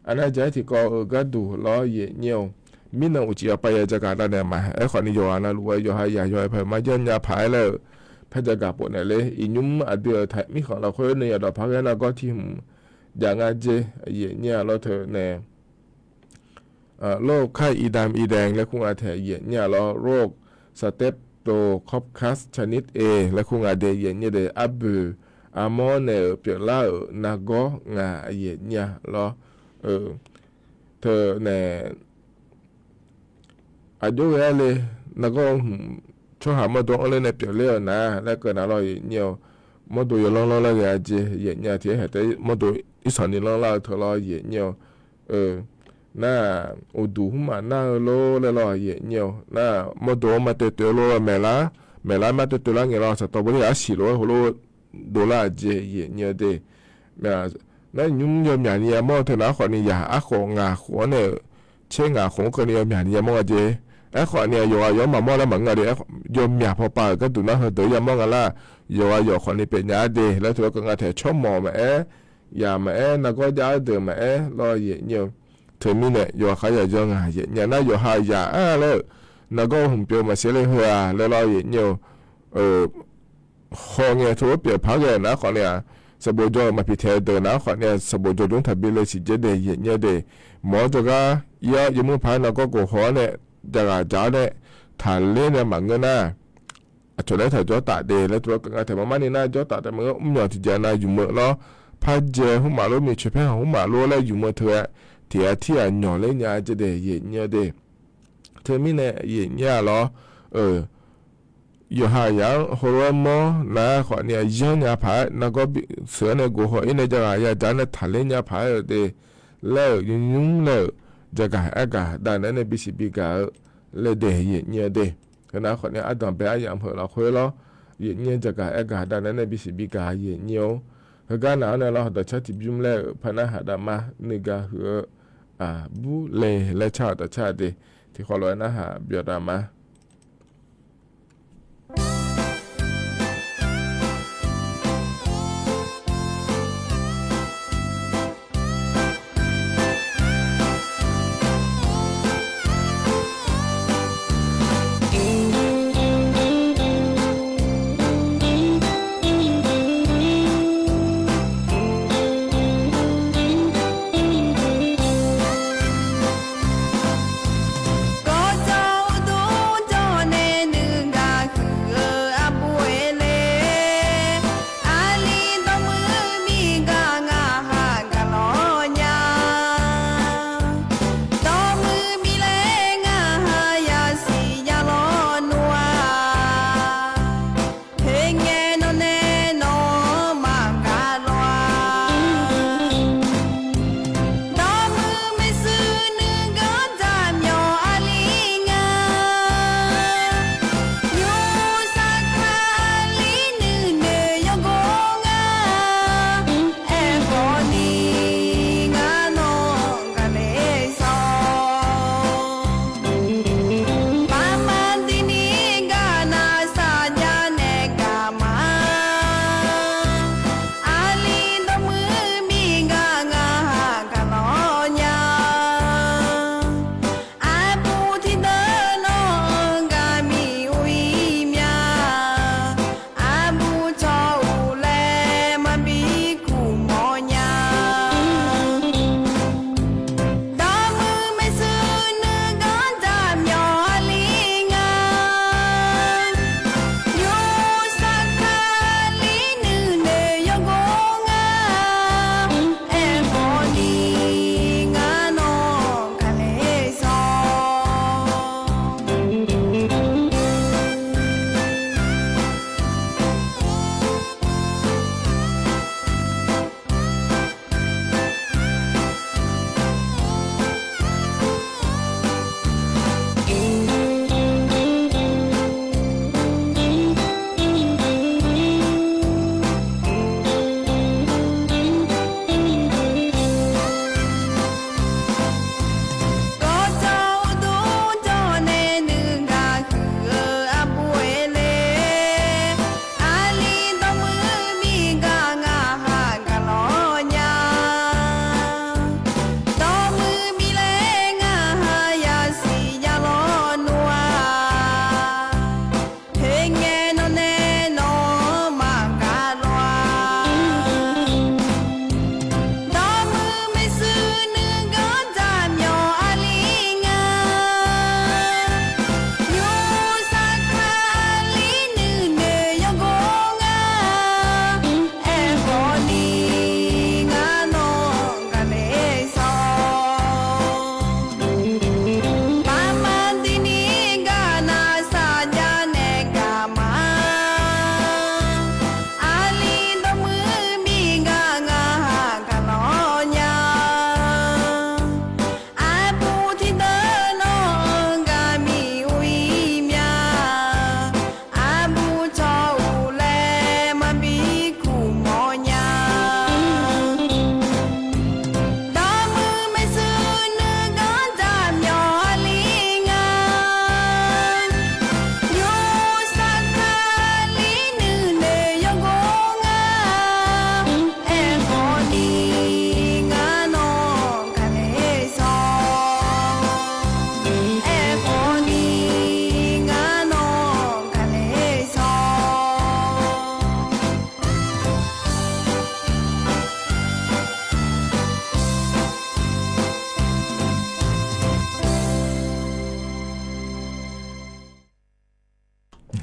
Aqnav jaq-aer tiqkawv-euq gharduq lawr yaeqnyir-eu, mirnan uqcif yawpav ya jagaq danaeq ma. Aerkhawfni yawqghaq navluf-aer yawqha yaq yawqha paeq marjanr nya paq-aer laer-euq par jagaq pov naeq ler. Iqnymr aqdui-euq taq mirkhanq lafkhoer nuiya dawqpar ghae nargawr tiq hmq jav nga jer yaeqnyir-a lawr teunae โรคไข้อีดำอีแดง laer kur nga taeq yaeqnyir-a lawr, โรค Streptococcus ชนิด A laer kur nga de yaeqnyir de, arboeq armawr nae-euq pyeuflar-euq nargawr nga yaeqnyir-a lawr. Teunae aqjox ghae-aer le, nargawr hmq tsawrhaq mawrdo-anr ler nae pyeufler-euq nar laer keuv nar lawr yaeqnyir-eu, mawrdo yawlanr lanr laer ghae-a jeq yaeqnyir-a, tiq-aer haeq taef mawrdo irsanq ni lanrlar-eu teu lawr yaeqnyir-eu. Nar-aq uqduq hmq maqnar-eu lor laer lawr yaeqnyir-eu, nar-aq mawrdo-anr maqtoeq toeq-eu lor lawr maeqlar, maeqlar maqtoeq toeq lar ngae lawr saqtawv bawler arsiq lof-aer heulof dovlar-aq jeq yaeqnyir-eu de. Nar nymr yawmyaq ni yamawr-eu teu nar aerkhawf ni yaq arkhof ngaq khof-anr nae-euq tser ngaq khof-anr keuvni yawmyaq ni yamawr nga jeq. Aerkhawf ni-aq yawqghaq yawq-anr maqmawr laer maqngeur-a de, yawmyaq pawpav-euq gharduq nar heudeuq yamawr nga lar. Yawqghaq yawq khawf ni pyeufnya-a de laer teu-aer keuv nga taeq tsawrmawq maqaer, yaq maqaer, nargawr jav-aer deuq maqaer lawr yaeqnyir-eu. Teumirnae yawqha khar yaq yanr nga yaeqnyir-a nar yawqha yaq-a laer-euq nargawr hmq pyeuf maqsiq le heu-aq laer lawr yaeqnyir-eu. Hawngae teu-aer pyeuf par ghae nar khawf ni-aq, sanqbof jawr-eu maqpiq taeq-eu deuq nar khawf ni-aq sanqbof jawr dmr taqbi le siq jaer de yaeqnyir de. Mawq-anr jawrgar ir-awr yawmuiq paq-aer nargawr gof haw-awr nae, jav ghaq jaq-awr nae, taqler nae maqngeur nar, aqcawq laer taq jawr taf de laer teu-aer keuv nga taeq maqmar ni nar jawr taf taef maqngeur mr myawq tiqjeq nav yumq-eu lawr, par jae hmr maf lor miqcoeq paer haq hmr maf lor laer yumq-eu teu-aer tiq ghaq tir ghaq nyawq ler nya-a jeq de yaeqnyir-eu de. Teumirnae yaeqnyir-a lawr-eu, yawqha yaq-anr heulof-aer mawr nar khawf ni-aq yanrnya paq-aer nargawr bi seuq-awr nae gof haw-ir nae jav ghaq ya jaq-awr nae taqler nya paq-aer-euq de laer-euq nymr nymr laer-euq jagaq aergaq danaeq-anr nae bisiq bigaq-eu laer de yaeqnyir-eu de. Heunar khawf ni ardanq bae aryamq heu lafkhoer lawr, yaeqnyir jagaq aergaq danaeq-anr nae bisiq bigaq yaeqnyir-or. Heugar naq-anr nae lawr dawqcar tiqbymr laer-euq par narhaq daqma nuiga huiq-eu aqbur le laer car-euq dawqcar de. Tiqkhawf lof-aer narhaq byawqdaq ma.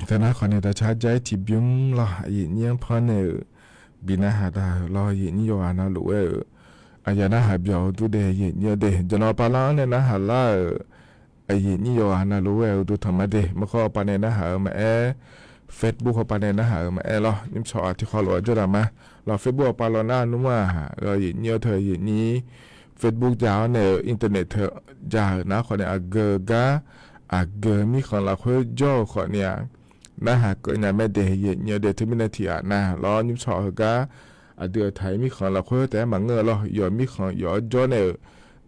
Teunar khawf nae daqcar jar-aer tiqbymr lawr, aqyuif nyir-anr pannaeq-euq bi narhaq daq-euq lawr, aqyuif nyir yawqghaq navluf-aer-euq aqyawf narhaq byawq-eu durdae, aqyuif nyir-eu dae jawqnan pavlar-anr nae narhaq lar-euq aqyuif nyir yawqghaq navluf-aer-euq uqduq tanq ma de. Maqkhawr hawpav nae narhaq-euq maqaer, Facebook hawpav nae narhaq-euq maqaer lawr, nymrcawq-aq tiqkhawv lof-aer jawr daq ma. Lawr, Facebook hawpav lawr nar nmr-aq, aqyuif nyir-awr teu aqyuif nyir Facebook ja-awr nae-euq internet teu ja-euq nar khawf nae aqgeu gar, aqgeu mirkhanq lafkhoer jawr-eu khawf ni-aq, narhaq keuvnya mae de, aqyuif nyir-eu dae. Teumirnae tiqghaq nav lawr, nymrcawq heugar aqdui aqtaq-iq mirkhanq lafkhoer taef-aer maqngeur-eu lawr, yawf mirkhanq yawf-awr jawr nae-euq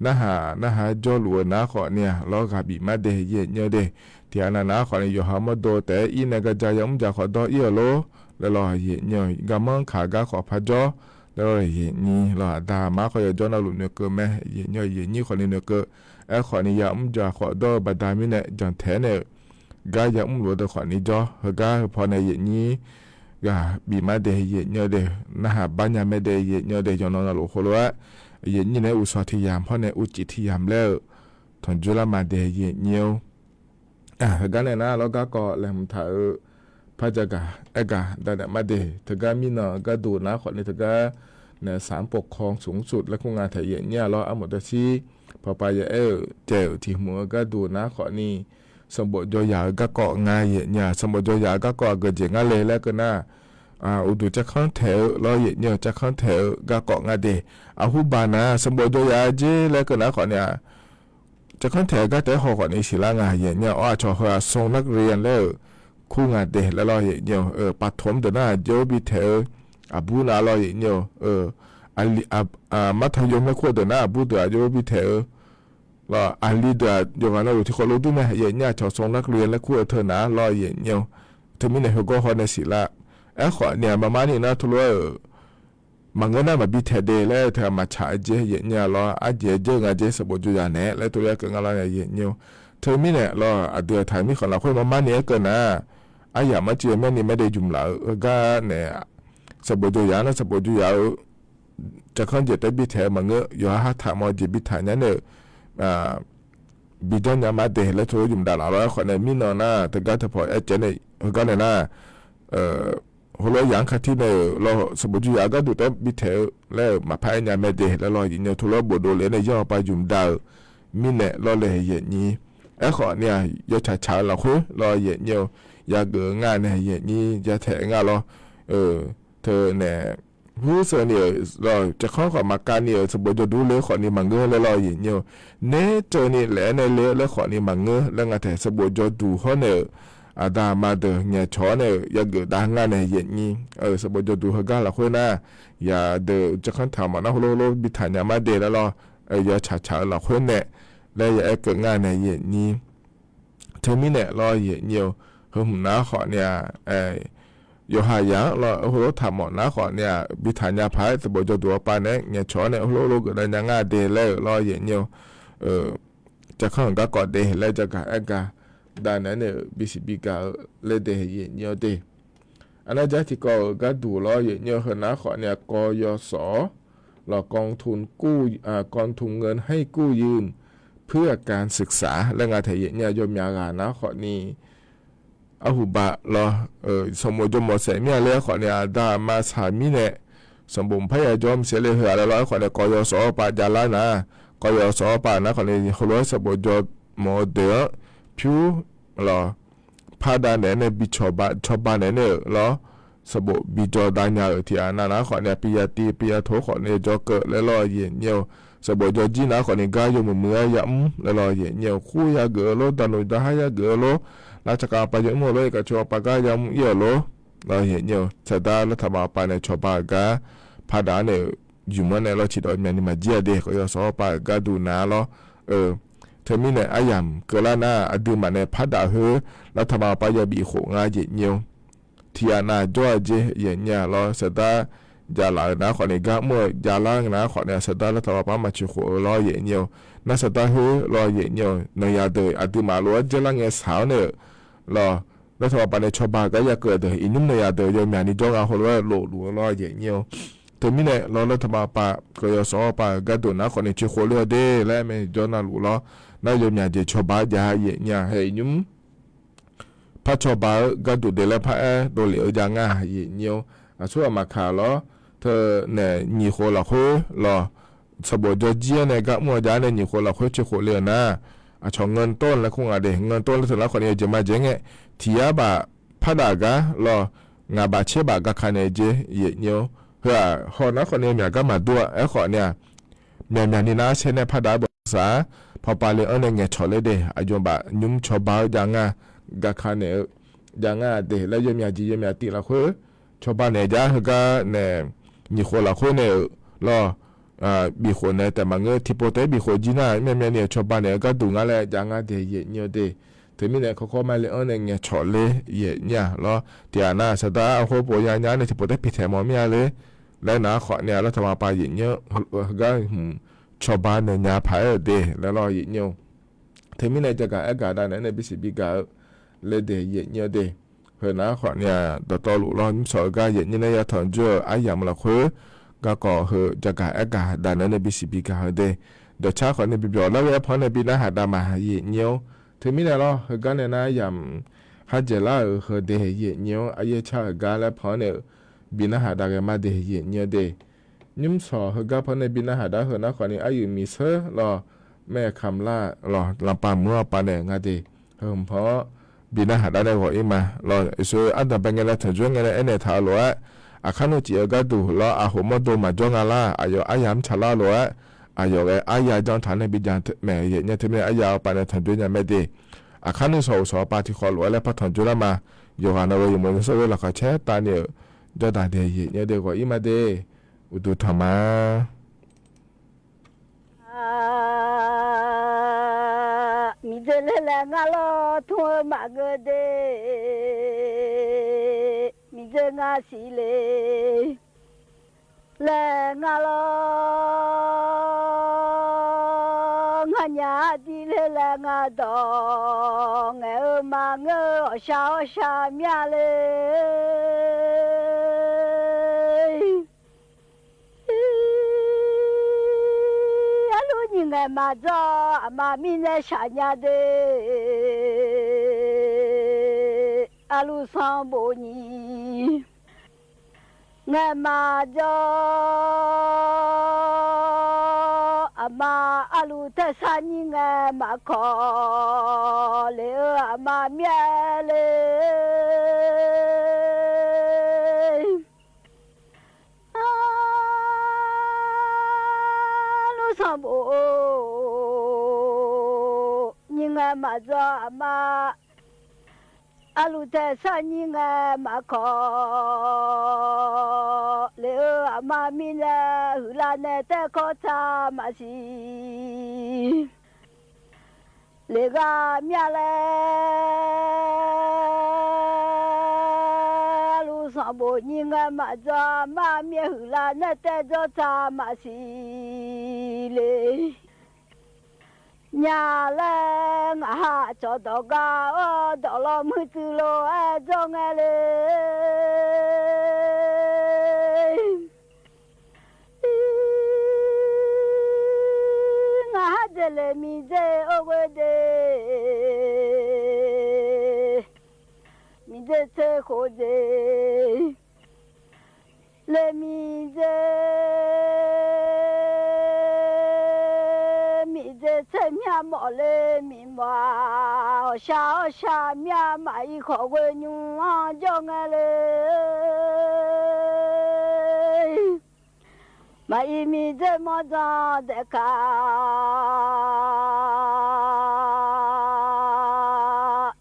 narhaq narhaq-aer jawrluf-eu nar khawf ni-aq lawr, ghaq bif ma de, aqyuif nyir-eu dae. Tiqghaq nav nar khawf ni yawqha mawrdo taef-aer ir nae gaja yamr jaq khawf dawr ir-euq lor laer lawr, aqyuif nyir-eu garmanr kaq gar khawf par jawr laer lawr, aqyuif nyir lawr, aqda aqma khawf yawjawr navluf noeqkeuv mae, aqyuif nyir-eu aqyuif nyir khawf ni noeqkeuv. Aerkhawf ni yamr jaq khawf dawr-eu baqda mirnae jantaeq nae-euq gar yamr luf-eu deuq khawf ni jawr, heugar heupaw nae aqyuif nyir ghaq bif ma de, aqyuif nyir-eu dae. Narhaq bar nya mae de, aqyuif nyir-eu dae. Yawqnan navluf heulof-aer aqyuif nyir naeq-aer uqshawq tiq yamq hawr nae uqcif tiq yamq laer-eu tanqjoer lar ma de, aqyuif nyir-or. Heugar nae nar lawr, garkawv laeqhmq taq-eu par jagaq aergaq danaeq ma de. Teugar mirnan gharduq nar khawf ni teugar nae ศาลปกครองสูงสุด laer kur nga taef, aqyuif nyir-a lawr, armof darshir pawpav ya aer-euq caev-euq tiq hmq-eu gharduq nar khawf ni sanqbof jawr yaq-eu garkawv nga, aqyuif nyir-a. Sanqbof jawr yaq-eu garkawv aqgeu jeq ngar le laer keuv nar, uqduq carkanr taeq-eu lawr, aqyuif nyir-eu, carkanr taeq-eu garkawv nga de. Aqhurbaq nar sanqbof jawr yaq-eu jer laer keuv nar khawf ni-aq, carkanr taeq-eu gar taef-aer haw khawf ni siqlar nga, aqyuif nyir-a. Awr, aqcawq heu-aq ทรงนักเรียน laer-euq kur nga de laer lawr, aqyuif nyir-eu. Paqtomq deuq nar-aq jov-aer bi taeq-eu aqbur nav lawr, aqyuif nyir-eu. Martayom laer kur-eu deuq nar aqbur deuq-aq jov-aer bi taeq-eu lawr, aqli deuq-aq yawqghaq navluf tiqkawv lof dur mae, aqyuif nyir-a. ชาวทรงนักเรียน laer kur-eu teu nar lawr, aqyuif nyir-eu. Teumirnae heugawr haw nae siqlar. Aerkhawf ni-aq, maqmar ni nar teulof-aer-euq maqngeur nar maqbi taeq de laer teu-aq maqtsaq-aer jer, aqyuif nyir-a lawr, arjeq-aer jer nga jer, sanqbof jawr yaq naeq-aer laer teulof-aer keuv nga lawr, aqyuif nyir-eu. Teumirnae lawr, aqdui aqtaq mirkhanq lafkhoer maqmar ni aer keuv nar, aryamq marcuiv-eu myanrni maerde jmq laf-eu heugar nae, sanqbof jawr yaq nar sanqbof jawr yaq-eu carkanr jeq taef-aer bi taeq-eu maqngeur, yawqha har taq mawf-eu jeq bi taq nya nae-euq bi janr nya ma de laer teulof-aer jmq daq laf lawr. Aerkhawf nae mirnan nar teugar teupaw aer caev nae heugar nae nar, heulof-aer yaq-anr katir nae-euq lawr, sanqbof jawr yaq-eu gharduq taef-aer bi taeq-eu laer-euq maqpar aer nya mae de laer lawr, aqyuif nyir-eu. Teulof-aer bofdov lef nae yanr-awr pav jmq daq-euq mirnae lawr le, aqyuif nyir. Aerkhawf ni-aq, yawtsaq tsaq-eu lafkhoer lawr, aqyuif nyir-eu, yageuf-eu nga nae, aqyuif nyir, yataeq nga lawr. Teu nae, hurseuv ni-euq lawr, carkanr khawf maqkav ni-euq sanqbof jawrduq ler khawf ni maqngeur laer lawr, aqyuif nyir-eu. Naertseuvni laef-aer nae ler laer khawf ni maqngeur laer nga taeq, sanqbof jawrduq hawr nae-euq aqda aqma deuq ngaeqcawq-awr nae-euq yageuf dav nga nae, aqyuif nyir-eu. Sanqbof jawrduq heugar lafkhoer nar, yadeuq carkanr taq mawf nar heulof heulof bi taq nya ma de laer lawr, yawtsaq tsaq-eu lafkhoer nae laer ya aer keuv nga nae, aqyuif nyir. Teumirnae lawr, aqyuif nyir-eu, heu hmq nar khawf ni-aq, yawqha yaq-anr lawr heulof taq mawf nar khawf ni-aq, bi taq nya paq-aer sanqbof jawrduq-awr pav naeq-aer ngaeqcawq-awr nae heulof heulof geuf dav nya nga de laer-euq lawr, aqyuif nyir-eu. Carkanr-euq garkawv de laer jagaq aer gaq dav naeq-aer nae-euq bisiq bi gaq-eu laer de, aqyuif nyir-eu de. Aqnar jar tiqkawv-euq gharduq lawr, aqyuif nyir-eu, heu nar khawf ni-aq, กยศ. lawr, กองทุนเงินให้กู้ยืม เพื่อการศึกษา laer nga taeq, aqyuif nyir-a. Yawmyaq ghaq nar khawf ni arhuba lawr, sanqbof jawrmawf saef mir-a laer khawf ni aqda aqma saq mirnae sanqbof maqpar ya jawr maqsiq le heu-aq laer lawr. Aerkhawf nae กยศ. ป javlar nar, กยศ. ป nar khawf ni heulof-aer sanqbof jawrmawf-eu deuq-anr pyur lawr, pardav naeq-aer nae bi cawba, cawba naeq-aer nae-euq lawr, sanqbof bi jawr dav nya-euq tiqghaq nav nar khawf ni-aq, ปริญญาตรี ปริญญาโท khawf ni jawr keuv laer lawr, aqyuif nyir-eu. Sanqbof jawr jir nar khawf ni gar yawmuiq muiq-aer yamr laer lawr, aqyuif nyir-eu. Kur yageuf-eu lor, daqnoeq daqhar yageuf-eu lor, lavtsaq kaq aqpav yamr-eu lor, iqkaq coq aqpav gar yamr ir-euq lor, lawr, aqyuif nyir-eu. Saqdar lavtaq maf aqpav nae cawba-euq gar pardaq-anr nae-euq ymq-anr nae lawr, ciqdawq myavni maqjir-a de, กยศ. ป garduq nar lawr. Teumirnae aryamq keuvlar nar, aqduimaf nae pardaq khoer lavtaq maf aqpav yabif khof nga, aqyuif nyir-eu. Tiqghaq nav jawr-a jer, aqyuif nyir-a lawr. Saqdar javlaf-euq nar khawf ni gar mr-eu javlar nar khawf ni-aq, saqdar lavtaq maf aqpav maqcoeq khof-eu lawr, aqyuif nyir-eu. Nar saqdar khoer lawr, aqyuif nyir-eu, nawq yaq deuq aqduimaf lof-aer dzaerlar ngae shaq-awr nae-euq lawr, lavtaq maf aqpav nae cawba-euq gar yakeuv-eu deuq iqnymr nawq yaq deuq yawmyaq ni jawr nga heulof-aer lofluf-eu lawr, aqyuif nyir-eu. Teumirnae lawr, lavtaq maf aqpav กยศ. ป garduq nar khawf ni coeq khof le-awr de laer mae jawr navluf lawr. Nar yawmyaq jeq cawba-aer jav-a, aqyuif nyir-a. Hae iqnymr par cawba-eu gharduq daef laer par-aer dovlef-eu jav nga, aqyuif aqnyir-or. Aqsur ghaq maqkaq lawr, teunae nyiq khof lafkhoer lawq, sanqbof jawrjir-awr nae gar mr-eu jav-awr nae nyiq khof lafkhoer coeq khof le-euq nar, aqcawq ngeurtawv laer kur nga de. Ngeurtawv laer teu nar khawf ni yawjeq ma jeq ngae, tiq yar baf par daf gar lawq, ngaq baf tser baf gaka naeq-eu jeq, aqyuif aqnyir-or. Heu-aq haw nar khawf ni myaq gar maqdur-a. Aerkhawf ni-aq, myaqmyaq ni nar saer nae par daf-aer bawsaq-ar, pawpav le-anr nae ngaeqcawq ler de. Aqyawfmaf nymr cawba-eu jav nga, gaka naeq-eu jav nga de laer yawmyaq jeq yawmyaq tiv lafkhoer cawba naeq jar. Heugar nae nyiq khof lafkhoer nae-euq lawq, bif khof naeq taef maqngeur. Tiqpov taef-aer bif khof jir nar, myavmyav ni-euq cawba naeq-eu gharduq nga laer jav nga de, aqyuif aqnyir-or de. Teumirnae kawrkawr ma le-anr nae ngaeqcawq ler, aqyuif aqnyir-aq lawr. Tiqghaq nar saqdaq arhoer bof yanya nya nae tiqpov taef-aer piqtaeq mawf mir-a ler laer nar khawf ni-aq, lawr taqma pav aqyuif aqnyir-or, heugar hmq cawba naeq nya paq-aer-euq de laer lawr, aqyuif aqnyir-or. Teumirnae jagaq aergaq dav naeq-aer nae bisiq bigaq-eu laer de, aqyuif aqnyir-or de. Heu nar khawf ni-aq, dawqtawvluf lawr nymrshawq-eu gar aqyuif aqnyir nae ya tanqjor-eu aryamq lafkhoer garkawv heu jagaq aergaq dav naeq-aer nae bisiq bigaq-eu de. Dawqcar khawf ni bibyawq lar ghae-aer pan-anr nae bi narhaq dav ma, aqyuif aqnyir-or. Teumirnae lawr, heugar nae nar yamq kharjaeq lar-euq heu de, aqyuif aqnyir-or. Aryaer car-euq gar laer pan-anr nae-euq bi narhaq dav ghae ma de, aqyuif aqnyir-or de. Nymrshawq heugar pan-anr nae bi narhaq dar heu nar khawf ni aryuif miqseur lawq, mae kamq lar lawq, lanqpav mq-anr aqpav naeq nga de. Heu hmq pan-anr bi narhaq dar nae ghawq-ir ma lawq. Iqsur ardanqbae ngae laer tanqjor ngae laer aernaeq taq-eu lof-aer, aqkar nuiciv-eu gharduq lawr, aqhof mawrdo maqjawr nga lar, aqyawf aryamq tsaqlar-eu lof-aer, aqyawf ghae arya janr taq-anr nae bi jan mae, aqyuif aqnyir-or. Teumirnae arya aqpav nae tanqjor nya mae de. Aqkar nuisawq uqsawq aqpav tiqkhawf lof-aer laer par tanqjor lar ma. Yawqghaq navghae yawmuiq nuisawr ghae laqkhaq caer tavni-euq jawrdaq de, aqyuif aqnyir-or de, ghawq-ir ma de. Uqduq tanq ma. Miqdzer ler laer ngar lawr tmr-eu maqgeur de, miqdzer ngar siqle laer ngar lawr, ngar nya aqdir ler laer ngar dawq ngaeq-eu maqngeur-eu, awqshaq awrshaq myav le. Arlur nyiq ngaeq maqdzawr, aqma mirnae shaqnya de, arlur sanqbof nyiq ngaeq maqdzawr, aqma arlur taersar nyir ngae maqkawq lef-eu, aqma myav le. Arlur sanqbof nyiq ngaeq maqdzawr, aqma arlur taersar nyir ngae maqkawq lef-eu, aqma mirnae huiqlar nae taerkawv tsaq maqsiq le ghaq myav laer, arlur sanqbof nyir ngae maqdzawr, aqma myav huiqlar nae taerkawv tsaq maqsiq le nya laer, ngaq ha cawqdawq gar-awr dawq lawr muir tsuif lof-aer jawr ngae le. Ngaq ha dzaeq le miqdzer or ghoe de, miqdzer tser khof dzaeq le miqdzer, miqdzer tser myav mawf le miqmawf-aq, awqshaq awrshaq myav maqir khawf ghoe nymr-anr jawr ngae le. Maqir miqdzer mawrdzan daef kaq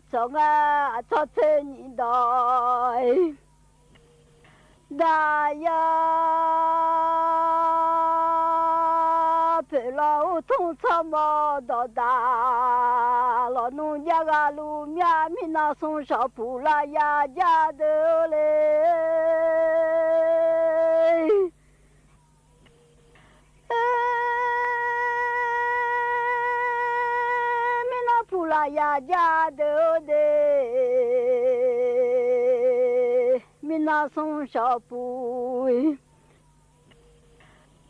tsawq ngae, aqtsawr tser nyiq dawq-iq daqya poeq lawr, ur tmr tsawrmawr dawqdaq lawq nmr jar ghaq luf myav, mirnan smr shawq puq lavya jar deuq le. Mirnan puq lavya jar deuq de, mirnan smr shawq puq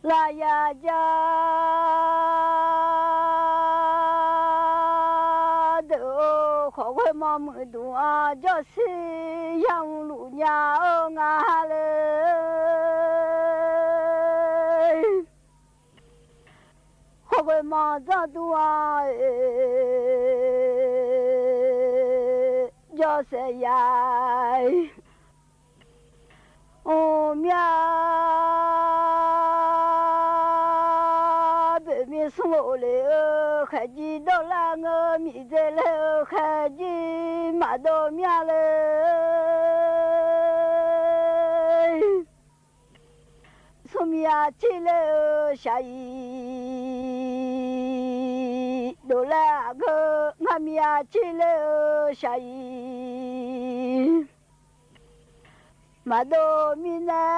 lavya jar deuq Khawf ghoe mawmuiq dmq-anr jawrshir yamq luf nya-eu nga le. Khawf ghoe mawdzanr dur-anr jawrsaef ya-ir. Mrmyav boeqmir smr ghofle-eu khaeqjir dawrlar ngeur miqdzae laer-eu khaeqjir maqdov mya le. Smrmyav cir ler-eu shaqzanq dovlar aqgeu, ngar myav cir ler-eu shaqzanq maqdov mirnae,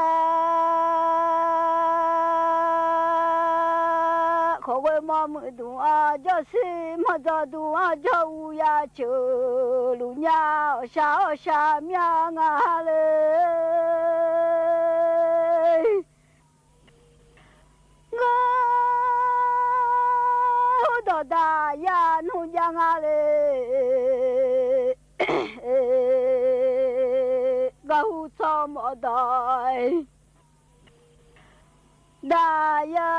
khawf ghoe mawmuiq dmq-anr jawrshir mawrdzanr dur-anr jawr uv ya ceuq luf nya, awqshaq awqshaq myav nga le. Ngar dawqdaq ya nmr jav nga le. Garhu tsawrmawf dawq-aer daqya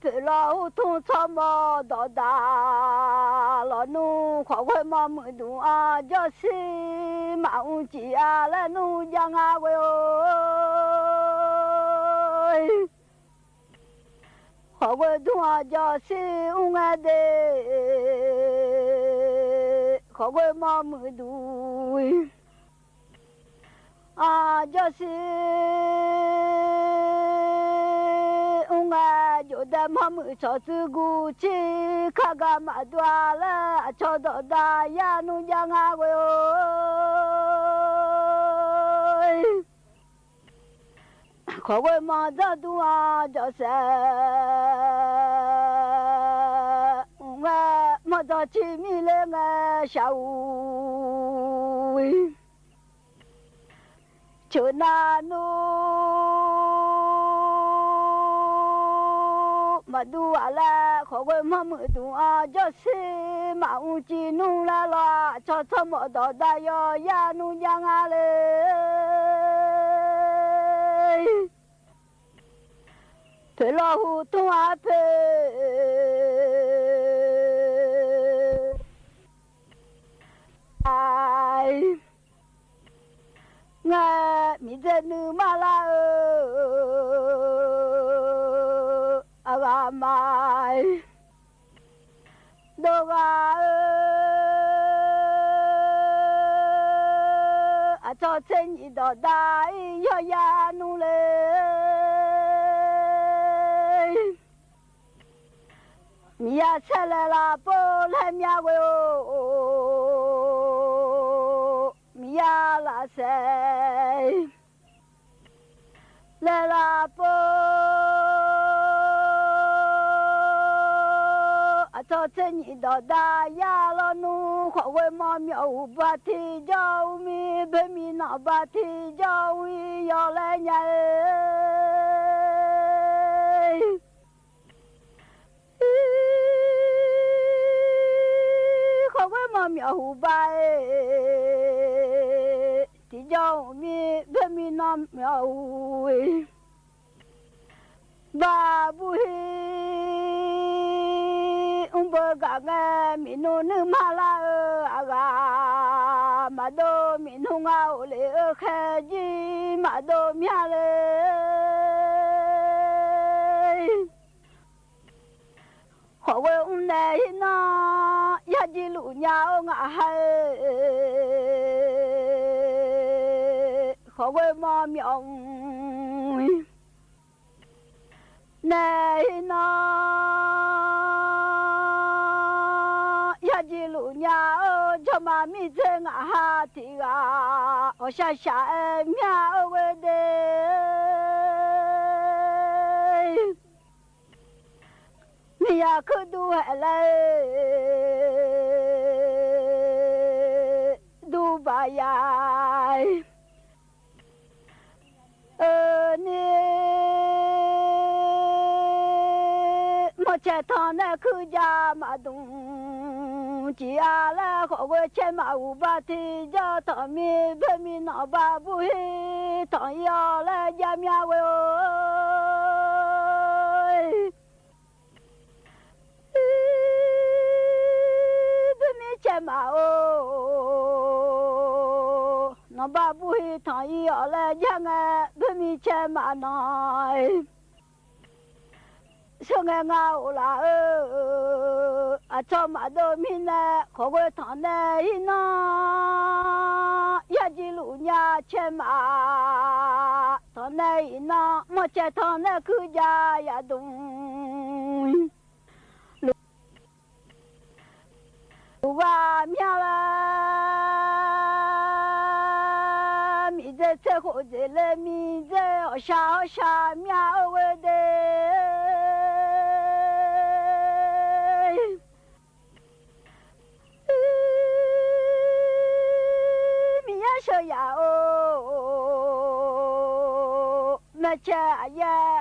poeqlawr ur tmr tsawrmawf dawqdaq lawq nmr khawf ghoe mawmuiq dmq-anr jawrshir maqmr cif-a laer nmr jav nga ghoe-or. Khawf ghoe dmr-anr jawrshir mr ngae de, khawf ghoe mawmuiq dmq-anr jawrshir mr ngae, jofdaef mawmuiq tsawqtsuif guv cir kar gar maqdov-a laer aqcawq dawqdaq ya nmr jav nga ghoe-or. Khawf ghoe mawdzanr dur-anr jawrsaef mr ngae, mawrdzanr cir mir ler ngae shaq uv-ir. Ceuq nav nmr maqdur-aq laer khawf ghoe mawmuiq dmq-anr jawrshir maqmr cif nmr laer lawq, aqcawq tsawrmawf dawqdaq yawqya nmr jav nga le. Poeqlawr hu tmr-anr poeq Aqngae miqdzae nuima lar-eu aqghaq ma-aer dov ghaq-eu, aqcawq tser nyiq dawqdaq-ir yawqya nmr le. Miqyaer saerlaeq lafpov laer mya ghoe-or, Miqyaer lafsaef laeq lafpov, aqcawq tser nyiq dawqdaq yar lawnmr khawf ghoe mawr myawf uq ba tiqjawr uqmir boermiq nanq ba tiqjawr uq-ir yawlaer nya-eu Khawf ghoe mawr myawf uq ba-aer tiqjawr uqmir boermiq nanq myawf uq-ir Baqbuhir mrbeu gaq ngae, miqnmr nuima lar-eu aqghaq maqdov, miqnmr nga of lef-eu khaerjir maqdov mya le. Khawf ghoe mrnaeq-ir nar, yajir luf nya-awr ngaq ha-eu khawf ghoe mawr myawf mr naeq-ir nar, yajir luf nya-awr jawrma miqdzer ngaq ha tiq ghaq, awqshaq shaq-aer mya-eu ghoe de. Miqyaer kuir dur haeq laer dur baq ya-ir. Euni, mawr Caevtanq nae kuirjav maqdmq ciq-a laer khawf ghoe caevmaf uqba tiqjawr tanqmir boermir nanqba burhir tanq-ir-awq laer javmyav ghoe-or. Boermir caevmaf-or, nanqba burhir tanq-ir-awq laer jar ngae, boermir caevmaf nan-ir. Sheuqngae nga-or laf-eu, aqcawq maqdov mirnae khawf ghoe tanq nae ir nan, yawjir luf nya caevmaf tanq nae iqnan, manq caevtanq nae kuirjav yadmq. Luf ghaq mya lar, miqdzae tser khof dzaeq le miqdzae hawqshaq hawshaq mya-eu ghoe de. Miqyaer sheuqyaf-or, maeqcae aqyaer